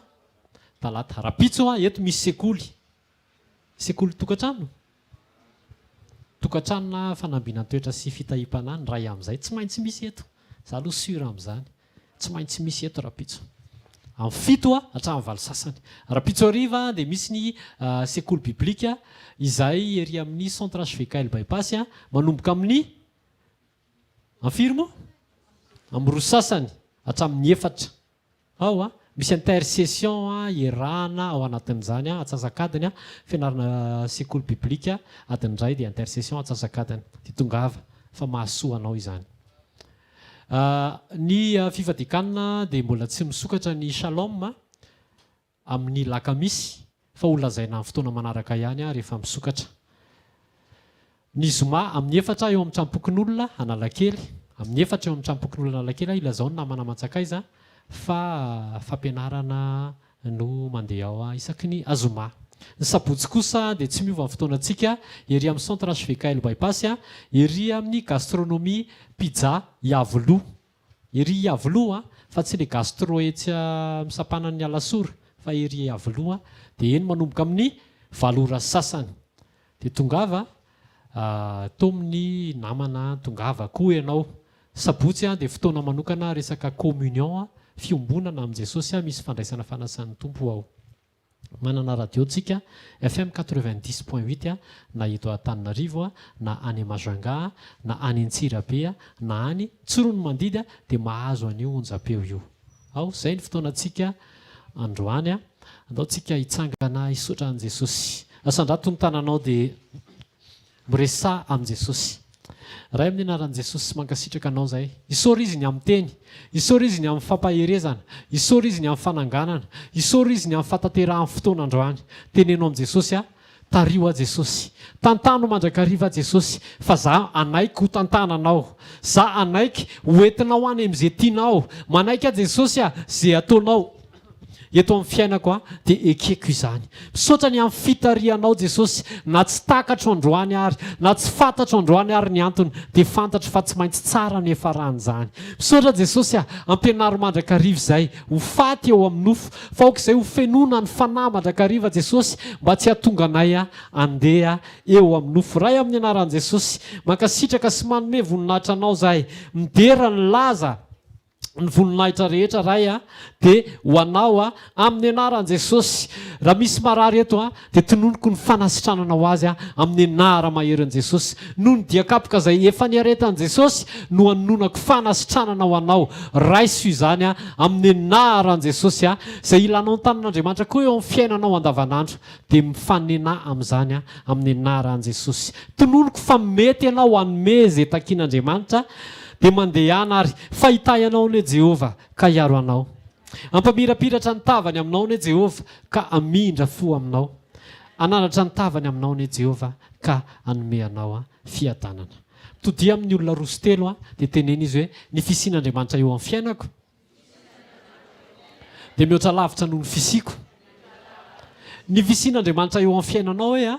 S1: Talata. Rapitso a, eto misy sekoly. Sekoly tokantrano? Tokantrano na fanambinan-toetra sy fitahiam-panahy ny iray amin'izay. Tsy maintsy misy eto. Za aloha sûr amin'izany. Tsy maintsy misy eto rahampitso. Amin'ny fito hatramin'ny valo sasany. Rahampitso hariva dia misy ny sekoly biblika izay ery amin'ny Centre HVKL Bypass manomboka amin'ny amin'ny firy moa? Amin'ny roa sasany hatramin'ny efatra. Ao a! Misy intercession iarahana ao anatin'izany atsasak'adiny, fianarana sekoly biblika adiny iray dia intercession atsasak'adiny. Dia tongava fa mahasoa anao izany. Ny fifadian-kanina dia mbola tsy misokatra ny Shalom amin'ny lakamisy fa ho lazaina amin'ny fotoana manaraka ihany rehefa misokatra. Ny zoma amin'ny efatra eo amin'ny tranompokonolona Analakely, amin'ny efatra eo amin'ny tranompokonolona Analakely ilazao ny namana aman-tsakaiza fa fampianarana no mandeha ao isaky ny azoma. Ny sabotsy kosa dia tsy miova ny fotoanantsika ery amin'ny centre HVKL Bypass, ery amin'ny gastronomie pizza Iavoloha. Ery Iavoloha fa tsy le gastro etsy amin'ny sampanan'ny Alasora fa ery Iavoloha dia eny manomboka amin'ny valo ora sasany. Dia tongava Tom ny namana tongava koa ianao. Sabotsy dia fotoana manokana resaka communion, fiombonana amin'i Jesosy misy fandraisana fanasan'ny Tompo ao. Manana radio tsika, FM 90 point huit na eto Antananarivo na any Majunga na any Antsirabe na any Tsiroanomandidy dia mahazo an'io onjam-peo io. Ao, izay ny fotoanantsika androany. Andao tsika hitsangana hisaotra an'i Jesosy. Asandrato ny tananao dia miresaha amin'i Jesosy. Ray amin'ny anaran'i Jesosy mankasitraka anao zahay. Isaory Izy ny amin'ny teny. Isaory Izy ny amin'ny fampaherezana. Isaory Izy ny amin'ny fananganana. Isaory Izy ny amin'ny fahatanterahan'ny fotoana androany. Teneno amin'i Jesosy aho. Tariho aho Jesosy. Tantano mandrakariva aho Jesosy fa za anaiky ho tantananao. Za anaiky ho entinao any amin'ze tianao. Manaiky aho Jesosy a, ze ataonao eto amin'ny fiainako a dia ekeko izany. Misaotra ny amin'ny fitarihanao Jesosy na tsy takatro androany ary na tsy fantatro androany ary ny antony dia fantatro fa tsy maintsy tsara ny hiafaran'izany. Misaotra Jesosy a, ampianaro mandrakariva izay ho faty eo amin'ny nofo fa aoka izay ho fenoina ny fanahy mandrakariva Jesosy mba tsy hahatonga anay andeha eo amin'ny nofo. Ray amin'ny anaran'i Jesosy, mankasitraka sy manome voninahitra Anao zahay, midera ny laza, ny voninahitra rehetra Ray a, dia ho Anao a, amin'ny anaran'i Jesosy. Raha misy marary eto a, dia tononiko ny fanasitranana ho azy a, amin'ny anara-maherin'i Jesosy. Noho ny dian-kapoka izay efa niaretan'i Jesosy no anononako fanasitranana ho anao. Raiso izany a, amin'ny anaran'i Jesosy a. Izay ilanao ny tanan'Andriamanitra koa eo amin'ny fiainanao andavanandro, dia mifanena amin'izany a, amin'ny anaran'i Jesosy. Tononiko fa mety ianao hanome izay takian'Andriamanitra, dia mandehana ary, fa hitahy anao anie Jehovah ka hiaro anao. Hampamirapiratra ny tavany aminao anie Jehovah ka hamindra fo aminao. Hanandratra ny tavany aminao anie Jehovah ka hanome anao fiadanana. Mitodia amin'ny olona roa sy telo dia teneno izy hoe, Ny fisian'Andriamanitra eo amin'ny fiainako dia mihoatra lavitra noho ny fisiako. Ny fisian'Andriamanitra eo amin'ny fiainanao hoe a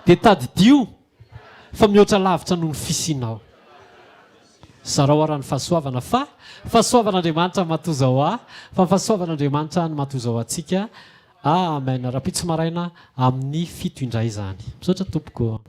S1: dia tadidio fa mihoatra lavitra noho ny fisianao. Zarao ara ny fahasoavana fa fahasoavan'Andriamanitra matoza ho ahy, fa fahasoavan'Andriamanitra no matoza ho antsika. Amen. Rahampitso maraina amin'ny 7 indray izany. Misaotra tompoko.